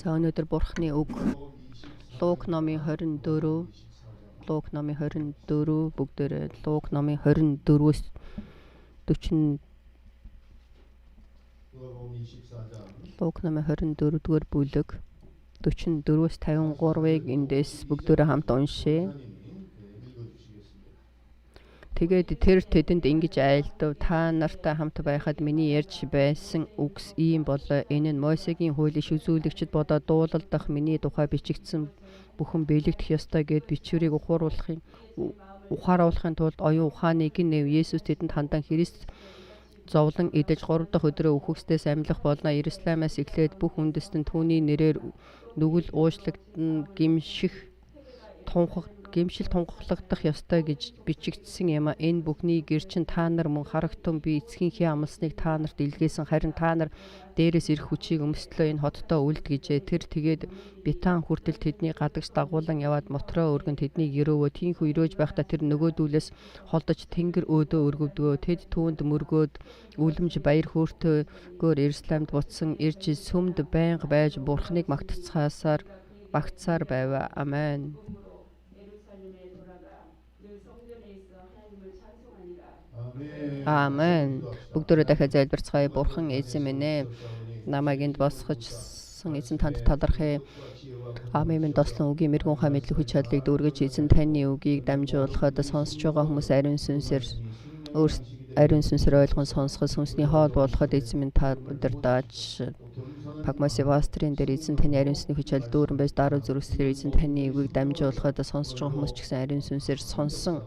За өнөөдөр Бурхны үг Лук номын 24, Лук номын 24, бүгдээрээ Лук номын 24-өөс 40, Лук номын 24 дугаар бүлэг 44-өөс 53-ыг эндээс бүгдээрээ хамт уншъя. Тэгээд тэр тэдэнд ингэж айлдав: "Та нартай хамт байхад миний ярьж байсан үгс ийм болоо. Энэ нь Мосегийн хууль, иш үзүүлэгчид бодоод дуулалдах миний тухай бичигдсэн бүхэн биелэгдэх ёстой" гээд бичвэрийг ухааруулахын тулд оюун ухааныг нэв. Есүс тэдэнд хандан, "Христ зовлон идэж 3 дахь өдрөө үхэгсдээс амьлах болно. Иерусалимаас эхлээд бүх үндэстэн түүний нэрээр нүгэл уучлагдана гэмших тунхаглагдах ёстой гэж бичигдсэн юм а. Энэ бүхний гэрчин та нар мөн харагтун. Би эцгийнхээ амласныг та нарт илгээсэн. Харин та нар дээрээс ирэх хүчийг өмсдлөө энэ хотдоо үлд" гэжээ. Тэр тэгээд Битан хүртэл тэдний гадагш дагуулан яваад мотроо өргөн тэднийг ерөөвөө. Тийнхүү ерөөж байхдаа тэр нөгөөдүүлээс холдож тэнгэр өөдөө өргөвдгөө. Тэд түүнд мөргөөд үлэмж баяр хөөртэйгөөр Иерусалимд буцсан ирж сүмд байнга байж Бурхныг магтсаар байв. Амен. Амен. Бүгдээрээ дахиад залбирцгаая. Бурхан эзэн минь ээ, намайг энд босгожсон эзэн танд талархъя. Амен минь тослон үгийн мэргүн ухаан, мэдлэг, хүч чадлыг дүүргэж, эзэн таны үгийг дамжуулахад сонсож байгаа хүмүүс ариун сүнсээр ариун сүнсээр ойлгон сонсоход, сүнсний хоол болоход эзэн минь та удирдаач. Пагмоси пастрын дээр эзэн таны ариун сүнсний хүч чадал дүүрэн байж, даруй зүрхсээр эзэн таны үгийг дамжуулахад сонсож байгаа хүмүүс ч гэсэн ариун сүнсээр сонсон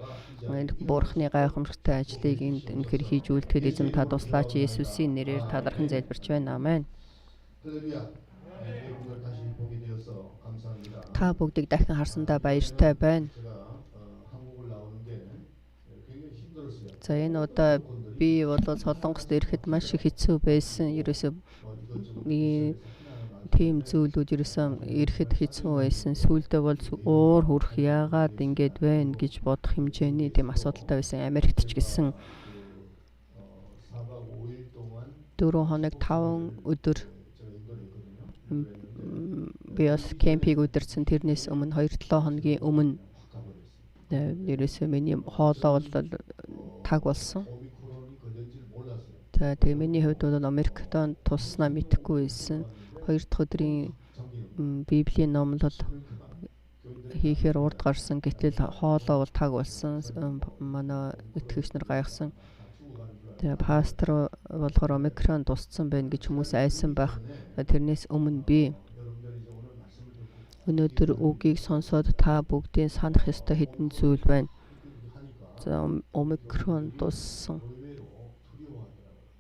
Бурхны гайхамшигтай ажлыг энд үнэхээр хийж үлдэхэд эзэн та туслаач. Есүсийн нэрээр талархан залбирч байна. Амен. Та бүгдийг дахин харсандаа баяртай байна. За энэ удаа би бол Солонгост ирэхэд маш их хэцүү байсан. Ерөөсөө тийм зүйлүүд ерөөсөө ирэхэд хэцүү байсан. Сүүлдээ бол уур хүрх, яагаад ингэж байна гэж бодох хэмжээний тийм асуудалтай байсан. Америкт ч гэсэн 4 хоног 5 өдөр би бас кемпийг удирдсан. Тэрнээс өмнө 2-7 хоногийн өмнө ерөөсөө миний хоолой бол таг болсон. За тэгээ миний хувьд бол Америктон тусснаа мэдэхгүй байсан. 2 дахь өдрийн Библийн номлол хийхээр урд гарсан. Гэтэл хоолой бол таг болсон. Манай итгэгч нар гайхсан. Тэгээ пастор болохоор Омикрон тусцсан байна гэж хүмүүс айсан байх. Тэрнээс өмнө би өнөөдөр үгийг сонсоод та бүгдийн санах ёстой хэдэн зүйл байна. За Омикрон туссан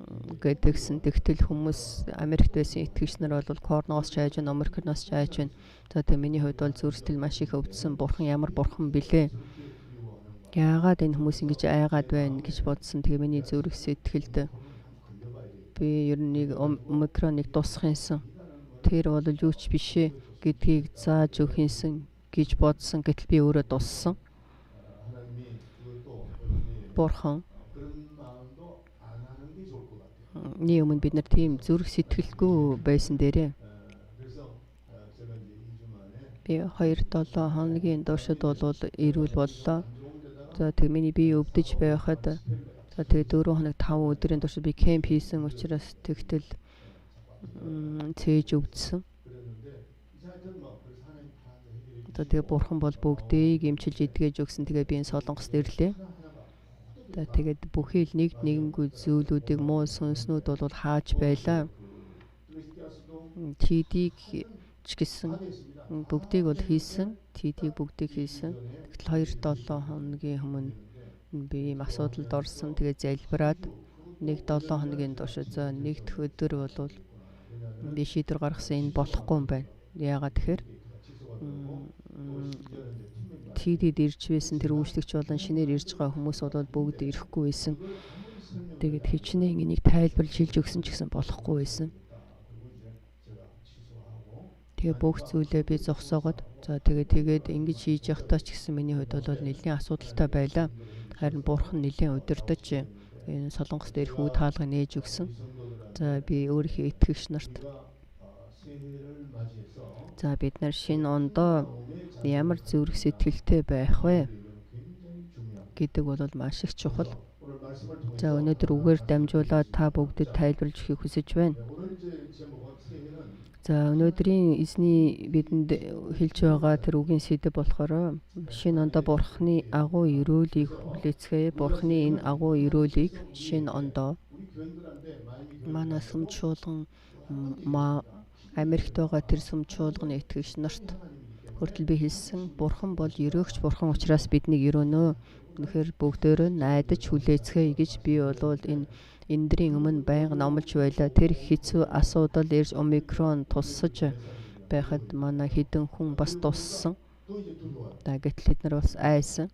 гэдэгсэн. Тэгтэл хүмүүс Америкт байсан итгэгч нар бол короноос ч айж байна, Омикроноос ч айж байна. За тэгээ миний хувьд бол зүрх сэтгэл маш их өвдсөн. Бурхан ямар бурхан билээ? Яагаад энэ хүмүүс ингэж айгаад байна гэж бодсон. Тэгээ миний зүрх сэтгэлд би ер нь нэг Омикроныг тусах юмсан. Тэр бол юу ч биш ээ гэдгийг зааж өгөх юмсан гэж бодсон. Гэтэл би өөрөө туссан. Бурхан ний өмнө бид нар тийм зүрх сэтгэлгүй байсан дээрээ. Би 2-7 хоногийн туршид бол эрүүл боллоо. За тэг миний бие өвдөж байхад за тэгээ 4 хоног 5 өдрийн туршид би кемп хийсэн учраас тэгтэл цээж өвдсөн. За тэгээ бурхан бол бүгдийг эмчилж эдгэж өгсөн. Тэгээ би энэ Солонгост ирлээ. За тэгээд бүхий л нэг нэгэнгүй зүйлүүдийг муу сүнснүүд бол хааж байлаа. Тэдийг ч гэсэн бүгдийг бол хийсэн. Тэдийг бүгдийг хийсэн. Тэгтэл 2-7 хоногийн өмнө би ийм асуудалд орсон. Тэгээ залбираад 1-7 хоногийн турш за нэг дэх өдөр бол би шийдвэр гаргасан, энэ болохгүй юм байна. Яагаад тэгэхээр тэдэд ирж байсан тэр үйлчлэгч болон шинээр ирж байгаа хүмүүс бол бүгд ирэхгүй байсан. Тэгээд хичнээн энийг тайлбарлаж хэлж өгсөн ч гэсэн болохгүй байсан. Тэгээ бүх зүйлээ би зогсоогоод за тэгээд ингэж хийж явахдаа ч гэсэн миний хувьд бол нэлээн асуудалтай байлаа. Харин бурхан нэлээн удирдах энэ Солонгост ирэх үе таалгыг нээж өгсөн. За би өөрийнхөө итгэгч нарт За, бид нар шинэ ондоо ямар зүрх сэтгэлтэй байх вэ гэдэг бол маш их чухал. За, өнөөдөр үгээр дамжуулаад та бүгдэд тайлбарлаж өгөхийг хүсэж байна. За, өнөөдрийн эзний бидэнд хэлж байгаа тэр үгийн сэдэв болохоор шинэ ондоо Бурхны агуу ерөөлийг хүлээцгээе. Бурхны энэ агуу ерөөлийг шинэ ондоо манай сүм чуулган, Америкт байгаа тэр сүм чуулганы итгэгч нарт хүртэл би хэлсэн. Бурхан бол ерөөгч Бурхан учраас биднийг ерөөнө. Үнэхээр бүгдөө найдаж хүлээцгээе гэж би болвол энэ эндрийн өмнө байнга номлож байлаа. Тэр хэцүү асуудал ирж, омикрон тусаж байхад манай хэдэн хүн бас туссан. За, гэтэл тэд нар бас айсан.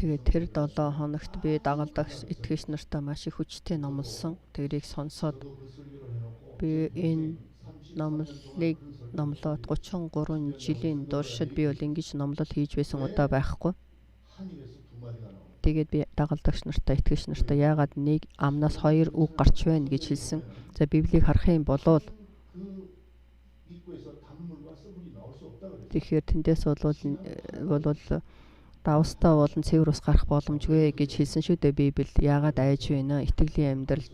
Тэгээд тэр 7 хоногт би дагалдагч итгэгч нартаа маш их хүчтэй номлосон. Тэрийг сонсоод би энэ номлолыг номлоод 33 жилийн туршид би бол ингэж номлол хийж байсан удаа байхгүй. Тэгээд би дагалдагч нартаа, итгэгч нартаа яагаад нэг амнаас хоёр үг гарч байна гэж хэлсэн. За, Библийг харах юм болвол тэгэхээр тэндээс болвол давстай болон цэвэр ус гарах боломжгүй гэж хэлсэн шүү дээ Библи. Яагаад айж байна? Итгэлийн амьдрал.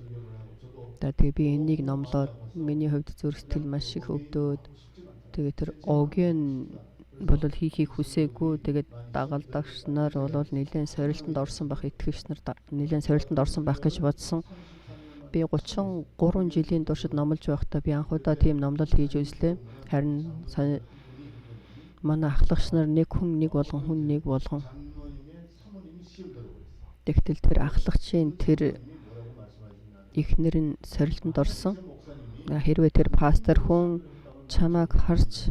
За, тэгээ би энэнийг номлоод миний хувьд зүрх сэтгэл маш их өвдөөд, тэгээ тэр огийн бол хийхийг хүсээгүй. Тэгээд дагалдагч нар бол нэлээд сорилтонд орсон байх, итгэгч нар нэлээд сорилтонд орсон байх гэж бодсон. Би 33 жилийн туршид номлож байхдаа би анх удаа тийм номлол хийж үзлээ. Харин манай ахлагч нар нэг хүн нэг болгон хүн нэг болгон. Тэгтэл тэр ахлагчийн тэр эхнэр нь сорилтонд орсон. Хэрвээ тэр пастор хүн чамайг харж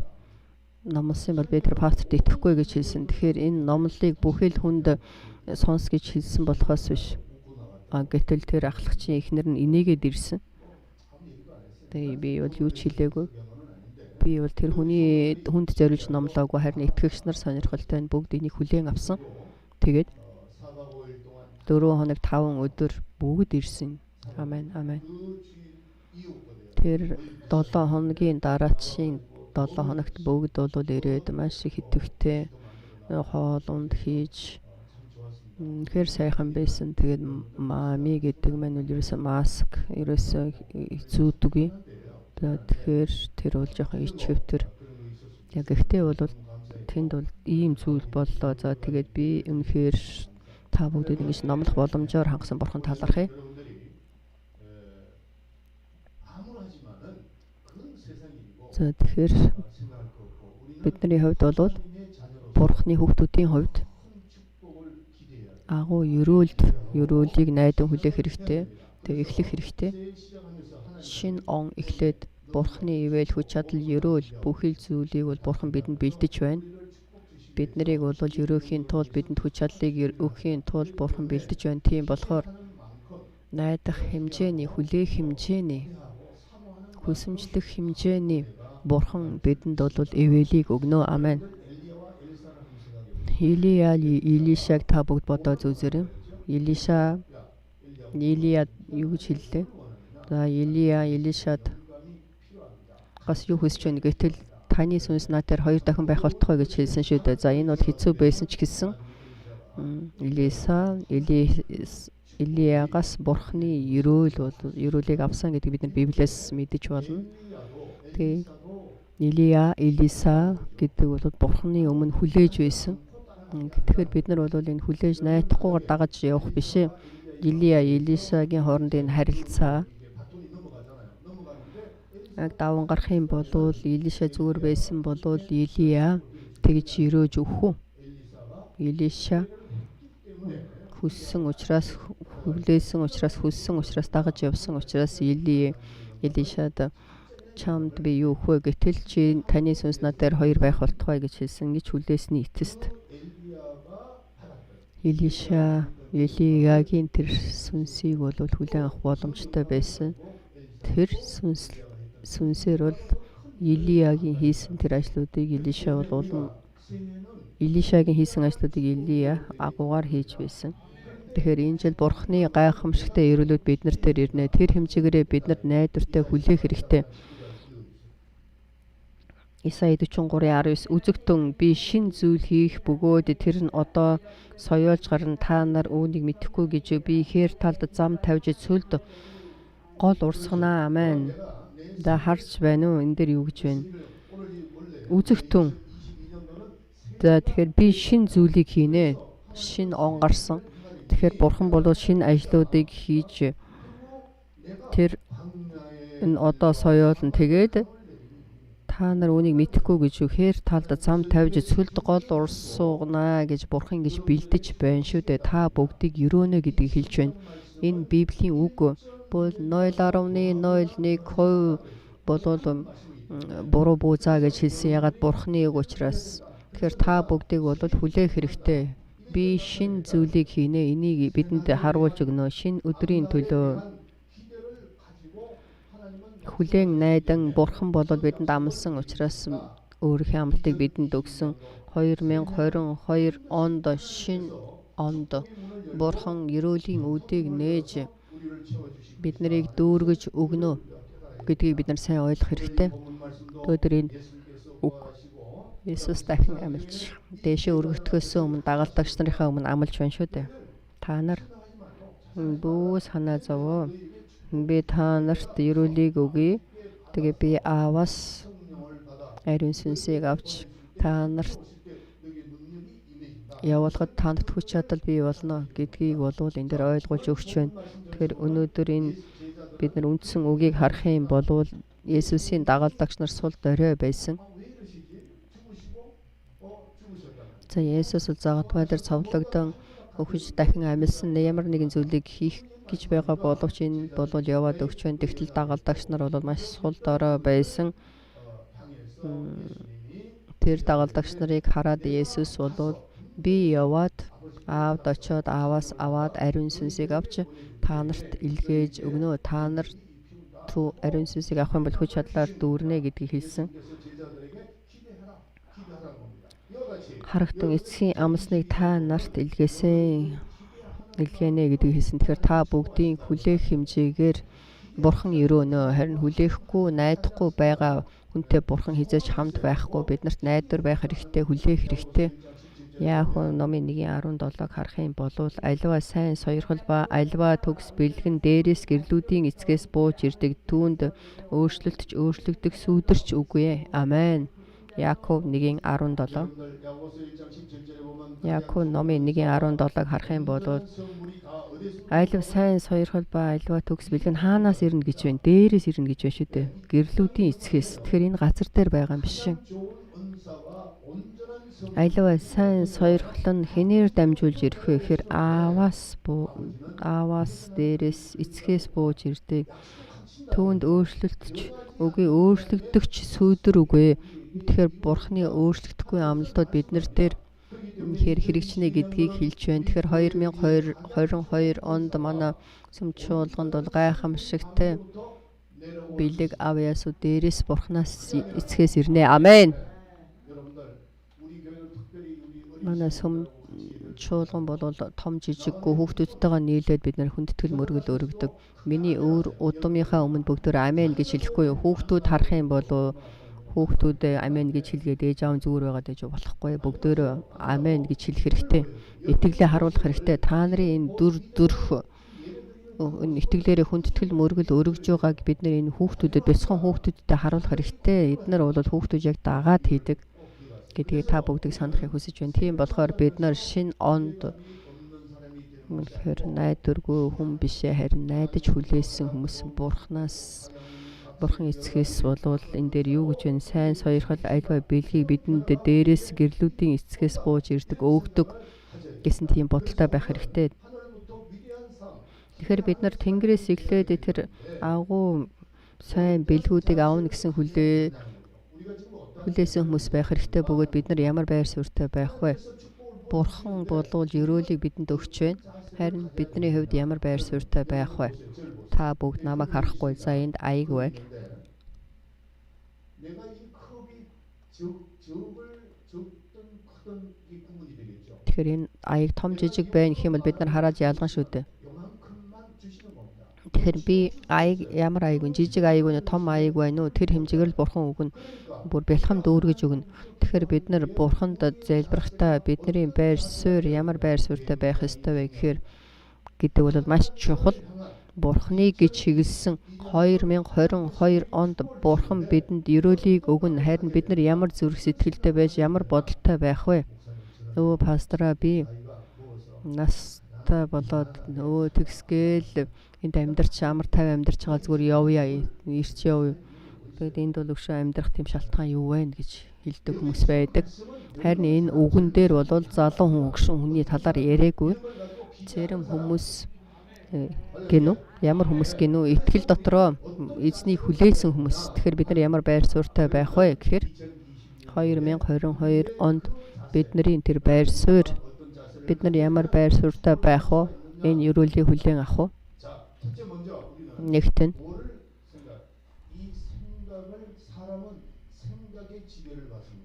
номлосон бол би тэр пасторт итгэхгүй гэж хэлсэн. Тэгэхээр энэ номлолыг бүхэл хүнд сонс гэж хэлсэн болохоос биш. Гэтэл тэр ахлагчийн эхнэр нь инээгээд ирсэн. Тэгээ би бол юу ч хэлээгүй. Би бол тэр хүний хүнд зориулж номлоогүй, харин итгэгч нар сонирхолтой нь бүгд энийг хүлээн авсан. Тэгээд 4 хоног 5 өдөр бүгд ирсэн. Амен, амен. Тэр 7 хоногийн дараачийн 7 хоногт бүгд бол ирээд маш их идэвхтэй хоол унд хийж үнэхээр сайхан байсан. Тэгээд мами гэдэг маань бол ерөөсөө маск ерөөсөө зүүдэггүй. Тэгэхээр тэр бол жоохон ичгэвтер. Яг гэхдээ бол тэнд бол ийм зүйл боллоо. За, тэгээд би үнэхээр та бүгдэд ингэж номлох боломжоор хангасан Бурхан талархъя. За, тэгэхээр бидний хувьд бол Бурхны хүүхдүүдийн хувьд агуу ерөөлийг найдан хүлээх хэрэгтэй. Тэгээ эхлэх хэрэгтэй. Шинэ он эхлээд Бурхны ивэл хүч чадал, ерөөл бүхэл зүйлийг бол Бурхан бидэнд бэлдэж байна. Бид нарыг бол ерөөхийн тулд, бидэнд хүч чадлыг өгөхийн тулд Бурхан бэлдэж байна. Тийм болохоор найдах хэмжээний, хүлээх хэмжээний, хүсэмжлэх хэмжээний Бурхан бидэнд бол ивэлийг өгнө. Амен. Илия, Илишаг та бүгд бодоод үзээрэй. Илиша Илия юу гэж хэллээ? За, Илия Илишад бас юу хүсэж байна? Гэтэл таны сүнс наа дээр 2 дахин байх болтугай гэж хэлсэн шүү дээ. За, энэ бол хэцүү байсан ч гэсэн Илиса Илиягаас Бурхны ерөөл бол ерөөлийг авсан гэдгийг бид нар Библиэс мэдэж болно. Тэгээ Илия, Илиса гэдэг бол Бурхны өмнө хүлээж байсан. Тэгэхээр бид нар бол энэ хүлээж найдахгүйгээр дагаж явах биш ээ. Илия, Илишагийн хооронд энэ харилцаа яг даван гарах юм бол Илиша зүгээр байсан бол Илия тэгж ерөөж өгөх үү? Илиша хүссэн учраас, хүлээсэн учраас, хүссэн учраас, дагаж явсан учраас Илия Илишад чамд би юу өгөх вэ гэтэл чи таны сүнс над дээр 2 байх болтугай гэж хэлсэн гэж хүлээсний эцэст Илиша Илиягийн тэр сүнсийг бол хүлээн авах боломжтой байсан. Тэр сүнсээр бол Илиягийн хийсэн тэр ажлуудыг Илиша бол улам Илишагийн хийсэн ажлуудыг Илия агуугаар хийж байсан. Тэгэхээр энэ жил Бурхны гайхамшигтай ерөөлүүд бид нар дээр ирнэ. Тэр хэмжээгээрээ бид нар найдвартай хүлээх хэрэгтэй. Исаи 43:19 үзэгтэн би шин зүйл хийх бөгөөд тэр нь одоо соёолж гарна, та нар үүнийг мэдэхгүй гэж би хээр талд зам тавьж цөлд гол урсганаа. Амен. Да харж байна уу? Энэ дээр юу гэж байна? Үзэгтэн. За тэгэхээр би шин зүйлийг хийнэ. Шин он гарсан. Тэгэхээр Бурхан бол шин ажлуудыг хийж тэр энэ одоо соёолно. Тэгээд та нар үүнийг мэдэхгүй гэж хээр талд зам тавьж цөлд гол урсуугнаа гэж Бурхан гэж бэлдэж байна шүү дээ. Та бүгдийг өрөөнө гэдгийг хэлж байна. Энэ Библийн үг бол 0.01% болвол буруу бүүзаа гэж хэлсэн. Ягаад Бурханы үг учраас. Тэгэхээр та бүгдийг бол хүлээх хэрэгтэй. Би шин зүйлийг хийнэ. Энийг бидэнд харуулж өгнө. Шин өдрийн төлөө хүлээн найдан Бурхан болол бидэнд амласан учраас өөрийнхөө амлалтыг бидэнд өгсөн. 2022 онд шин онд Бурхан ерөөлийн үүдийг нээж бид нарыг дүүргэж өгнө гэдгийг бид нар сайн ойлгох хэрэгтэй. Өнөөдөр энэ үг Иесус дахин амилж дээшээ өргөтгөөс өмнө дагалдагч нарынхаа өмнө амлаж байна шүү дээ. Та нар бүү санаа зовоо. Би та нарт ерөөлийг өгье. Тэгээ би ааваас ариун сүнсийг авч та нарт явуулахад танд хүч чадал бий болно гэдгийг болвол энэ дээр ойлгуулж өгч байна. Тэгэхээр өнөөдөр энэ бид нар үндсэн үгийг харах юм болвол Есүсийн дагалдагч нар сул дорой байсан. За Есүс загтмай дээр цовдлогдсон өхөж дахин амилсан ямар нэгэн зүйлийг хийх гэж байгаа боловч энэ болвол яваад өгч байна. Тэгтэл дагалдагч нар бол маш сул дорой байсан. Тэр дагалдагч нарыг хараад Есүс болвол би яваад аавд очиод ааваас аваад ариун сүнсийг авч та нарт илгээж өгнө. Та нар ариун сүнсийг авах юм бол хүч чадлаар дүүрнэ гэдгийг хэлсэн. Харагтун эцгийн амласныг та нарт илгээсэн. Илгээнэ гэдгийг хэлсэн. Тэгэхээр та бүгдийн хүлээх хэмжээгээр Бурхан өрөөнө. Харин хүлээхгүй, найдахгүй байгаа хүнтэй Бурхан хизээж хамт байхгүй. Бид нарт найдвар байх хэрэгтэй, хүлээх хэрэгтэй. Яахав номын 1:17-г харах юм бол альва сайн сойрхол ба альва төгс бэлгэн дээрээс гэрлүүдийн эцгээс бууж ирдэг. Түүнд өөрчлөлтч өөрчлөгдөх сүудэрч үгүй. Амен. Яаков 1:17. Яаков номын 1:17-г харах юм бол альва сайн сойрхол ба альва төгс бэлгэн хаанаас ирнэ гэж байна? Дээрээс ирнэ гэж байна шүү дээ. Гэрлүүдийн эцгээс. Тэгэхээр энэ газар дээр байгаа юм биш. Альва сайн сойрхол нь хэнээр дамжуулж ирэх вэ гэхээр ааваас дээрээс эцгээс бууж ирдэг. Түүнд өөрчлөлтч үгүй, өөрчлөгдөгч сүүдэр үгүй. Тэгэхээр Бурхны өөрчлөгдөхгүй амлалтууд бид нар дээр хэр хэрэгжинэ гэдгийг хэлж байна. Тэгэхээр 2022 онд манай сүм чуулганд бол гайхамшигтай бэлэг ав ясуу дээрээс Бурхнаас эцгээс ирнэ. Амен. Манай сүм чуулган бол том жижиггүй хүүхдүүдтэйгээ нийлээд бид нар хүндэтгэл мөргөл өргөдөг. Миний өөр удамынхаа өмнө бүгдөө амен гэж хэлэхгүй юу? Хүүхдүүд харах юм бол хүүхдүүдээ амен гэж хэлгээд ээж аав зүгээр байгаад ээж болохгүй. Бүгдөө амен гэж хэлэх хэрэгтэй. Итгэлээ харуулах хэрэгтэй. Та нарын энэ дүр төрх энэ итгэлээрээ хүндэтгэл мөргөл өргөж байгааг бид нар энэ хүүхдүүдэд бяцхан хүүхдүүдэд харуулах хэрэгтэй. Эднэр бол хүүхдүүд яг дагаад хийдэг гэдгийг та бүгдийг санахыг хүсэж байна. Тийм болохоор бид нар шинэ онд үнэхээр найдваргүй хүн бишээ, харин найдаж хүлээсэн хүмүүс Бурханаас Бурхан эцгээс болвол энэ дээр юу гэж байна? Сайн сойрхол альва бэлгийг бидэнд дээрээс гэрлүүдийн эцгээс бууж ирдэг, өөгдөг гэсэн тийм бодолтой байх хэрэгтэй. Тэгэхээр бид нар Тэнгэрээс эхлээд тэр агуу сайн бэлгүүдийг авна гэсэн хүлээсэн хүмүүс байх хэрэгтэй бөгөөд бид нар ямар байр суурьтай байх вэ? Бурхан болвол ерөөлийг бидэнд өгч байна. Харин бидний хувьд ямар байр суурьтай байх вэ? Та бүгд намайг харахгүй. За энд аяг байна. Тэгэхээр энэ аяг том жижиг байна гэх юм бол бид нар хараад ялгана шүү дээ. Тэгэхээр би аяг ямар аяг вэ? Жижиг аяг вэ? Том аяг байна уу? Тэр хэмжээгээр л Бурхан өгнө. Бүр бэлхам дүүргэж өгнө. Тэгэхээр бид нар Бурханд залбирахдаа бидний байр суурь ямар байр суурьтай байх ёстой вэ гэхээр гэдэг бол маш чухал. Бурханы гэж чиглэсэн 2022 онд Бурхан бидэнд ерөөлийг өгнө. Харин бид нар ямар зүрх сэтгэлтэй байж, ямар бодолтой байх вэ? Өө, пастораа, би настай болоод өө тэгсгээл энд амьдарч амар тайван амьдарч байгаа, зүгээр явъя, ирч явъя. Тэгээд энд бол өшөө амьдрах тийм шалтгаан юу вэ гэж хэлдэг хүмүүс байдаг. Харин энэ үгэн дээр бол залуу хүн, хөгшин хүний талаар яриаггүй. Зарим хүмүүс гинүү, ямар хүмүүс гинүү, итгэл дотроо эзнийг хүлээсэн хүмүүс. Тэгэхээр бид нар ямар байр суурьтай байх вэ гэхээр 2022 онд бидний тэр байр суурь, бид нар ямар байр суурьтай байх вэ? Энэ ерөөлийг хүлээн авах уу? Нэгт нь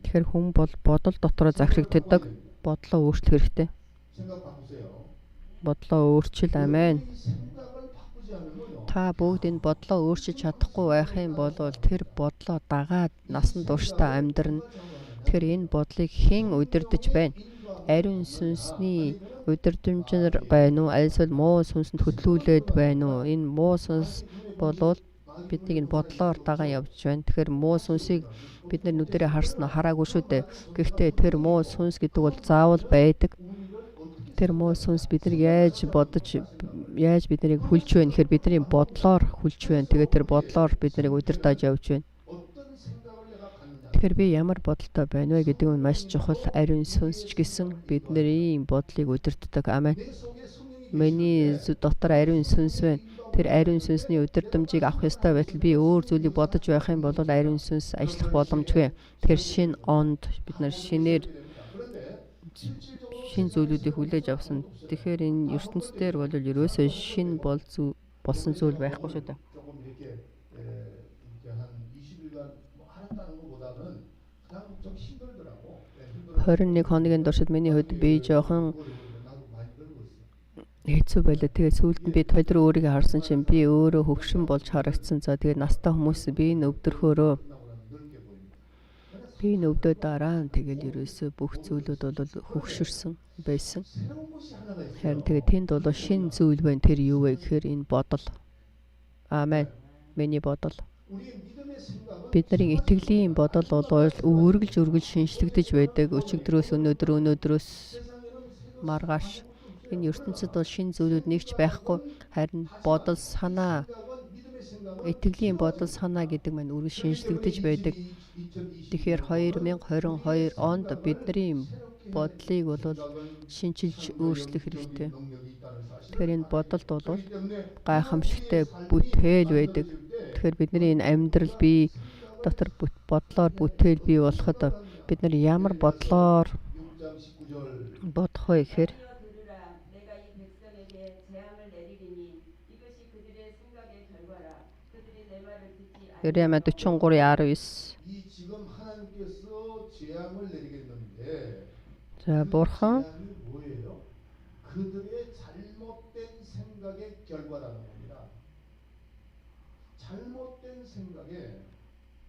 тэгэхээр хүн бол бодол дотроо захирагддаг. Бодлоо өөрчлөх хэрэгтэй. Бодлоо өөрчил, амен. Та бүгд энэ бодлоо өөрчилж чадахгүй байх юм бол тэр бодлоо дагаад насан туршдаа амьдрна. Тэгэхээр энэ бодлыг хэн удирдах байна? Ариун сүнсний удирдамжнар байна уу? Альсвал муу сүнсэнд хөтлүүлээд байна уу? Энэ муу сүнс болвол биднийг энэ бодлоор дагаад явж байна. Тэгэхээр муу сүнсийг бид нар нүдэрээ харсан уу? Хараагүй шүү дээ. Гэхдээ тэр муу сүнс гэдэг бол заавал байдаг. Тэр муу сүнс биднийг яаж бодож, яаж биднийг хүлж байна гэхээр бидний бодлоор хүлж байна. Тэгээд тэр бодлоор биднийг удирдах явж байна. Тэгэхээр би ямар бодолтой байна вэ гэдэг нь маш чухал. Ариун сүнс ч гэсэн бидний бодлыг удирддаг. Амен. Миний дотор ариун сүнс байна. Тэр ариун сүнсний удирдамжийг авах ёстой байтал би өөр зүйлийг бодож байх юм бол ариун сүнс ажиллах боломжгүй. Тэгэхээр шинэ онд бид нар шинээр шинэ зүйлүүдийг хүлээж авсан. Тэгэхээр энэ ертөнцийн бол ерөөсөө шинэ бол болсон зүйл байхгүй шүү дээ. 21 хоногийн туршид миний хувьд би жоохон хэцүү байлаа. Тэгээд сүүлд нь би толь руу өөрийгөө харсан чинь би өөрөө хөгшин болж харагдсан. За, тэгээд настай хүмүүс би энэ өвдөрхөөрөө би энэ өвдөө дараа нь тэгэл ерөөсөө бүх зүйлүүд бол хөгшөрсөн байсан. Харин тэгээд тэнд бол шинэ зүйл байна. Тэр юу вэ гэхээр энэ бодол. Амен. Миний бодол. Бидний итгэлийн бодол бол үргэлж үргэлж шинэчлэгдэж байдаг. Өчигдрөөс өнөөдөр, өнөөдрөөс маргааш. Энэ ертөнцид бол шинэ зүйлүүд нэг ч байхгүй. Харин бодол санаа, итгэлийн бодол санаа гэдэг маань үргэлж шинэчлэгдэж байдаг. Тэгэхээр 2022 онд бидний бодлыг бол шинчилж өөрчлөх хэрэгтэй. Тэгэхээр энэ бодолд бол гайхамшигтай бүтээл байдаг. Тэгэхээр бидний энэ амьдрал бий дотор бодлоор бүтээл бий болоход бид нар ямар бодлоор бодох вэ гэхээр Еремия 43:19. За, Бурхан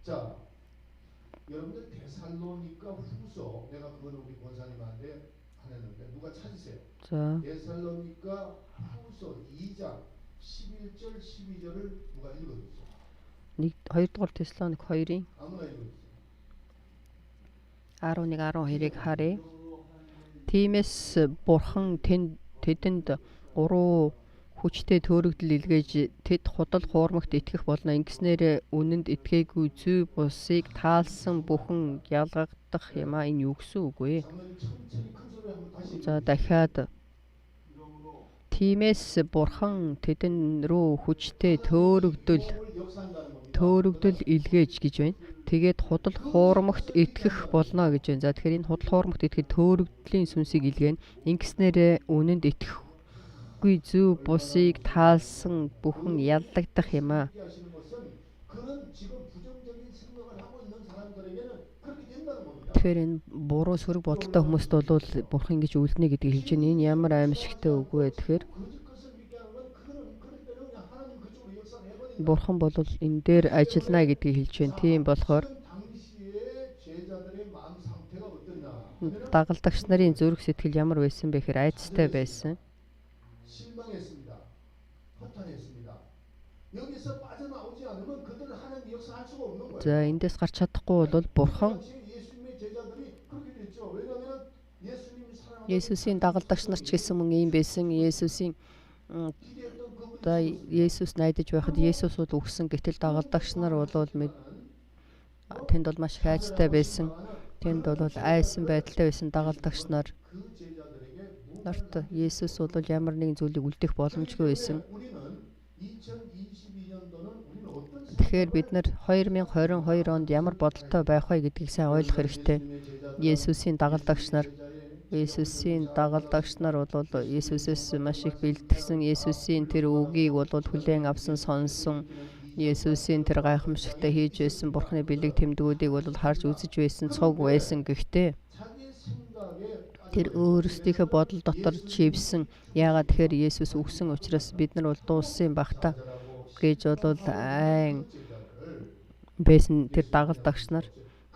자, 여러분들 데살로니가 후서 내가 그거는 우리 권사님한테 안 했는데 누가 찾으세요. 자. 데살로니가 후서 2장 11절 12절을 누가 읽어주세요. 1 2 дугаар Теслоник 2-ын 아무나 읽어주세요. 11 12-ыг харъя. Тиймээс Бурхан тэдэнд уруу хүчтэй төөрөгдөл илгээж тэд худал хуурмагт итгэх болно. Ингэснээр үнэнд итгээгүй зүй бусыг таалсан бүхэн ялгагдах юм а. Энэ юу гэсэн үг вэ? За, дахиад тиймээс Бурхан тэдэн рүү хүчтэй төөрөгдөл илгээж гэж байна. Тэгээд худал хуурмагт итгэх болно гэж байна. За, тэгэхээр энэ худал хуурмагт итгэх төөрөгдлийн сүнсийг илгээнэ. Ингэснээр үнэнд итгэхгүй зүй бусыг таалсан бүхэн яллагдах юм а. Тэгэхээр энэ буруу сөрөг бодолтой хүмүүст бол Бурхан ингэж үлднэ гэдгийг хэлж байна. Энэ ямар аимшигтай үг вэ гэхээр Бурхан бол энэ дээр ажиллана гэдгийг хэлж байна. Тийм болохоор дагалдагч нарын зүрх сэтгэл ямар байсан бэ гэхээр айдастай байсан. За эндээс гарч чадахгүй бол Бурхан Есүсийн дагалдагч нар ч гэсэн мөн ийм байсан. Есүсийн одоо Есүс найдаж байхад Есүс бол үхсэн, гэтэл дагалдагч нар бол тэнд бол маш их айцтай байсан. Тэнд бол айсан байдалтай байсан дагалдагч нар нарт Есүс бол ямар нэгэн зүйлийг үлдэх боломжгүй байсан. Тэгэхээр бид нар 2022 онд ямар бодолтой байх вэ гэдгийг сайн ойлгох хэрэгтэй. Есүсийн дагалдагч нар Есүсийн дагалдагч нар бол Есүсээс маш их бэлтгэсэн, Есүсийн тэр үгийг бол хүлээн авсан, сонссон, Есүсийн тэр гайхамшигтай хийж байсан Бурхны бэлэг тэмдгүүдийг бол харж үзэж байсан, цуг байсан. Гэхдээ тэр өөрсдийнхээ бодол дотор чивсэн. Яагаад тэгэхээр Есүс үхсэн учраас бид нар бол дууссан байх та гэж бол айн байсан тэр дагалдагч нар.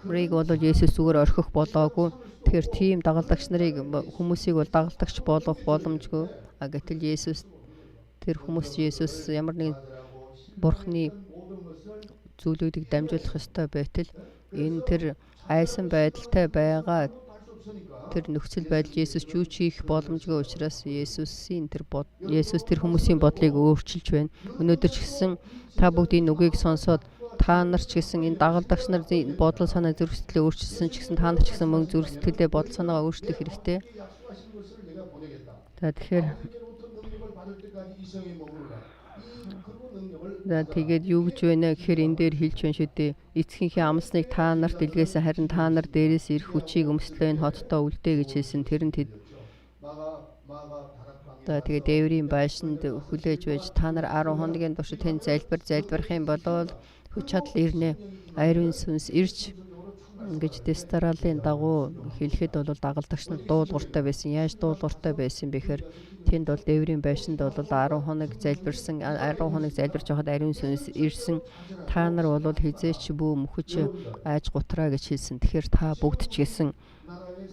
Нарыг бол Есүс зүгээр орхих болоогүй. Тэгэхээр тийм дагалдагч нарыг хүмүүсийг бол дагалдагч болгох боломжгүй. А гэтэл Есүс тэр хүмүүс Есүс ямар нэгэн Бурхны зүйлүүдийг дамжуулах ёстой байтал энэ тэр айсан байдалтай байгаа тэр нөхцөл байдал Есүс юу ч хийх боломжгүй учраас Есүсийн тэр Есүс тэр хүмүүсийн бодлыг өөрчилж байна. Өнөөдөр ч гэсэн та бүгд энэ үгийг сонсоод та нар ч гэсэн энэ дагалдагч нар бодол санаа зүрх сэтгэлээ өөрчилсөн ч гэсэн та нар ч гэсэн мөн зүрх сэтгэлээ бодол санаагаа өөрчлөх хэрэгтэй. За тэгэхээр за тэгээд юу гэж байна гэхээр энэ дээр хэлж байна шүү дээ. Эцгийнхээ амласныг та нарт илгээсэн, харин та нар дээрээс ирэх хүчийг өмслөө энэ хотдоо үлдээ гэж хэлсэн. Тэр нь тэд за тэгээд дээврийн байшинд хүлээж байж та нар 10 хоногийн турш тэнд залбирах юм бол хүч чадал ирнэ. Ариун сүнс ирж ингэж дестралын дагуу хэлэхэд бол дагалдагч нар дуулууртай байсан. Яаж дуулууртай байсан бэ гэхээр тэнд бол дээврийн байшинд бол 10 хоног залбирсан, 10 хоног залбирч байхад ариун сүнс ирсэн. Та нар бол хизээч бүү мөхөж айж гутраа гэж хэлсэн. Тэгэхээр та бүгд ч гэсэн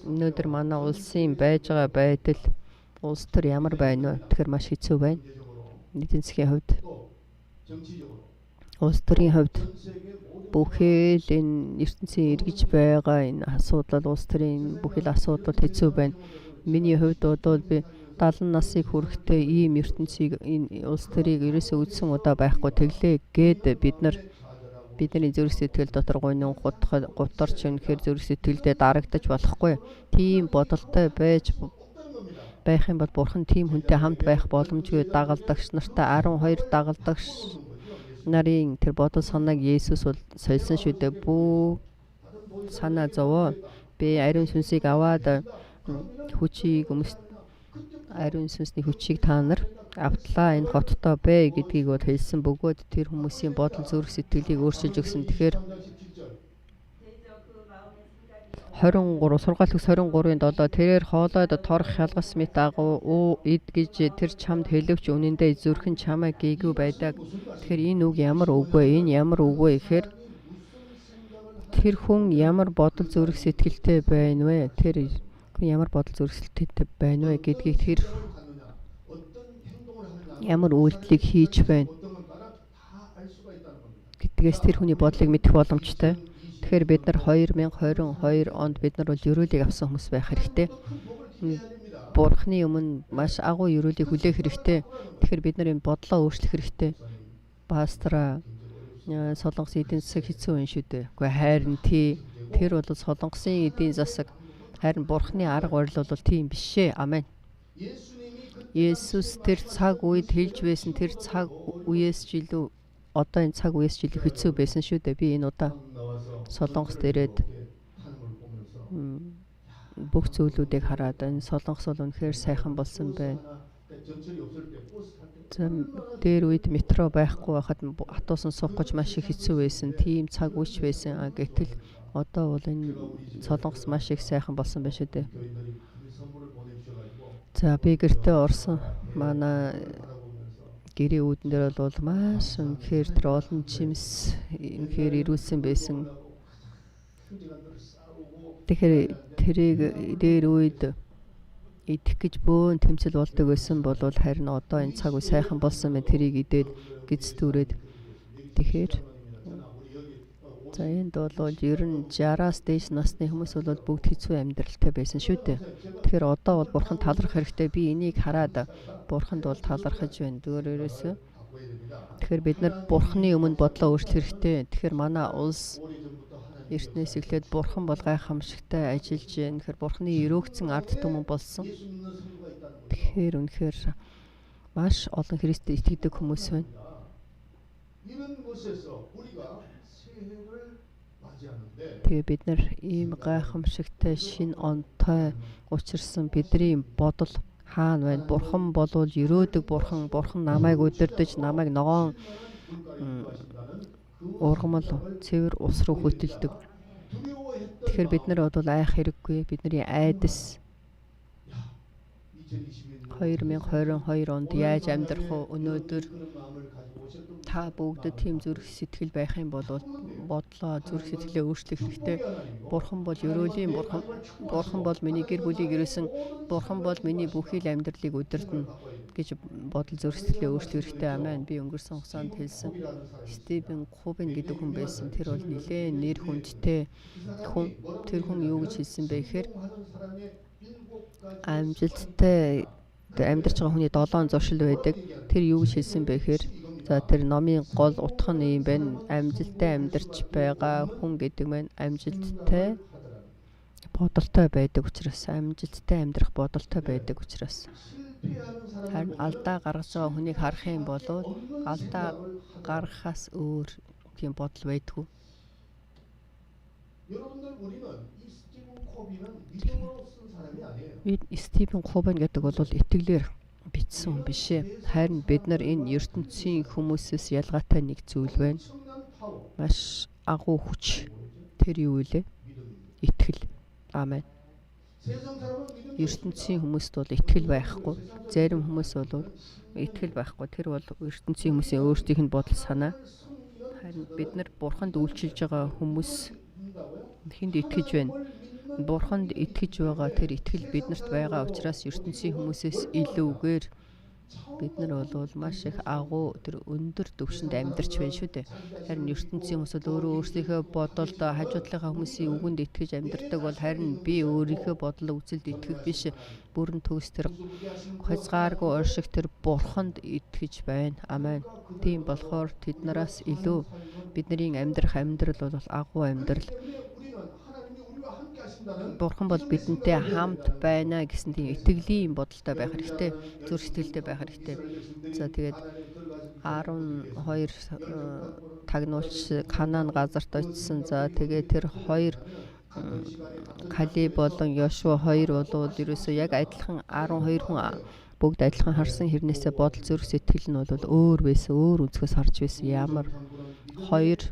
өнөөдөр манай улсын байж байгаа байдал улс төр ямар байна вэ? Тэгэхээр маш хэцүү байна. Эдийн засгийн хувьд, улс төрийн хувьд бүхэл энэ ертөнцийн эргэж байгаа энэ асуудал, улс төрийн бүхэл асуудал хэцүү байна. Миний хувьд бол би 70 насыг хүрэхдээ ийм ертөнцийг энэ улс төрийг ерөөсөө үзсэн удаа байхгүй тэглээ гээд бид нар бидний зүрх сэтгэл дотор гунин гутарч үнэхээр зүрх сэтгэлдээ дарагдаж болохгүй. Тийм бодолтой байж байх юм бол Бурхан тийм хүнтэй хамт байх боломжгүй. Дагалдагч нартай 12 дагалдагч нарын тэр бодол санааг Есүс бол сольсон шүү дээ. Бүү санаа зовоо. Би ариун сүнсийг аваад хүчийг өмс ариун сүнсний хүчийг та нар автлаа энэ хоттой бэ гэдгийг бол хэлсэн бөгөөд тэр хүмүүсийн бодол зүрх сэтгэлийг өөрчилж өгсөн. Тэгэхээр 23 сургаал төгс 23-ын 7 тэрээр хоолойд торох хялгас мэт агуу уу эд гэж тэр чамд хэлэвч үнэндээ зүрхэн чамайг гээгүй байдаг. Тэгэхээр энэ үг ямар үг вэ? Энэ ямар үг вэ гэхээр тэр хүн ямар бодол зүрх сэтгэлтэй байна вэ? Тэр хүн ямар бодол зүрх сэтгэлтэй байна вэ гэдгийг тэр ямар үйлдэлийг хийж байна гэдгээс тэр хүний бодлыг мэдэх боломжтой. Тэгэхээр бид нар 2022 онд бид нар бол ерөөлийг авсан хүмүүс байх хэрэгтэй. Бурхны өмнө маш агуу ерөөлийг хүлээх хэрэгтэй. Тэгэхээр бид нар энэ бодлоо өөрчлөх хэрэгтэй. Пастор Солонгосын эдийн засаг хэцүү юм шүү дээ. Үгүй харин тий тэр бол Солонгосын эдийн засаг, харин Бурхны арга барил бол тийм биш ээ. Амен. Есүс тэр цаг үед хэлж байсан тэр цаг үеэс ч илүү одоо энэ цаг үеэс ч илүү хэцүү байсан шүү дээ. Би энэ удаа Солонгост ирээд бүх зүйлүүдийг хараад энэ Солонгос бол үнэхээр сайхан болсон байна. За, дээр үед метро байхгүй байхад автобусан суух гэж маш их хэцүү байсан. Тийм цаг үеч байсан. Гэтэл одоо бол энэ Солонгос маш их сайхан болсон байна шүү дээ. За, би гэртээ орсон. Манай гэрээ үүдэн дээр бол маш үнэхээр тэр олон чимс үнэхээр ирүүлсэн байсан. Тэгэхээр тэрийг дээр үед идэх гэж бөөн тэмцэл болдог байсан бол харин одоо энэ цаг үе сайхан болсон байна. Тэрийг идээд гизтүүрээд. Тэгэхээр за, энд бол ер нь 60-аас дээш насны хүмүүс бол бүгд хэцүү амьдралтай байсан шүү дээ. Тэгэхээр одоо бол Бурханд талархах хэрэгтэй. Би энийг хараад Бурханд бол талархаж байна. Зүгээр ерөөсөө. Тэгэхээр бид нар Бурханы өмнө бодлоо өөрчлөх хэрэгтэй. Тэгэхээр манай улс эртнээс эхлээд Бурхан бол гайхамшигтай ажиллаж байна. Тэгэхээр Бурханы өрөөгдсөн ард түмэн болсон. Тэгэхээр үнэхээр маш олон Христэд итгэдэг хүмүүс байна. Тэгээ бид нар ийм гайхамшигтай шинэ онтой учирсан бидний бодол хаана байна? Бурхан болвол ерөөдөг Бурхан, Бурхан намайг удирдах, намайг ногоон ургамал цэвэр ус руу хөтөлдөг. Тэгэхээр бид нар бол айх хэрэггүй. Бидний айдас 2022 онд яаж амьдрах вэ? Өнөөдөр та бүгдэд тийм зүрх сэтгэл байх юм бол бодлоо зүрх сэтгэлээ өөрчлөх хэрэгтэй. Бурхан бол ерөөлийн Бурхан. Бурхан бол миний гэр бүлийг ерөөсөн. Бурхан бол миний бүхий л амьдралыг удирдана гэж бодол зүрх сэтгэлээ өөрчлөх хэрэгтэй. Амен. Би өнгөрсөн хугацаанд хэлсэн. Стивен Кубин гэдэг хүн байсан. Тэр бол нэлээд нэр хүндтэй хүн. Тэр хүн юу гэж хэлсэн бэ гэхээр амжилттай амьдарч байгаа хүний 7 зуршил байдаг. Тэр юу гэж хэлсэн бэ гэхээр за, тэр номын гол утга нь ийм байна. Амжилттай амьдарч байгаа хүн гэдэг маань амжилттай бодолтой байдаг учраас, амжилттай амьдрах бодолтой байдаг учраас. Харин алдаа гаргаж байгаа хүнийг харах юм бол алдаа гаргахаас өөр тийм бодол байдгүй. Стивен Кобен гэдэг бол итгэлээр бичсэн хүн биш ээ. Харин бид нар энэ ертөнцийн хүмүүсээс ялгаатай нэг зүйл байна. Маш агуу хүч. Тэр юу вэ? Итгэл. Амен. Ертөнцийн хүмүүст бол итгэл байхгүй. Зарим хүмүүс бол итгэл байхгүй. Тэр бол ертөнцийн хүмүүсийн өөрсдийнх нь бодол санаа. Харин бид нар Бурханд үйлчилж байгаа хүмүүс хүнд итгэж байна. Бурханд итгэж байгаа тэр итгэл биднэрт байгаа учраас ертөнцийн хүмүүсээс илүүгээр бид нар бол маш их агуу тэр өндөр түвшинд амьдарч байна шүү дээ. Харин ертөнцийн хүмүүс бол өөрөө өөрсдийнхөө бодолд хажуу талынхаа хүмүүсийн үгэнд итгэж амьдардаг бол харин би өөрийнхөө бодол үзэлд итгэх биш. Бүрэн төгс тэр хязгааргүй орших тэр Бурханд итгэж байна. Амен. Тийм болохоор тэднээс илүү бидний амьдрах амьдрал бол агуу амьдрал. Бурхан бол бидэнтэй хамт байна гэсэн тийм итгэлийн бодолтой байх хэрэгтэй. Зүрх сэтгэлтэй байх хэрэгтэй. За, тэгээд 12 тагнуулч Канаан газарт очисон. За, тэгээд тэр хоёр Калиб болон Йошуа хоёр болвол ерөөсөө яг адилхан 12 хүн бүгд адилхан харсан хэрнээсээ бодол зүрх сэтгэл нь бол өөр байсан, өөр өнцгөөс харж байсан. Ямар хоёр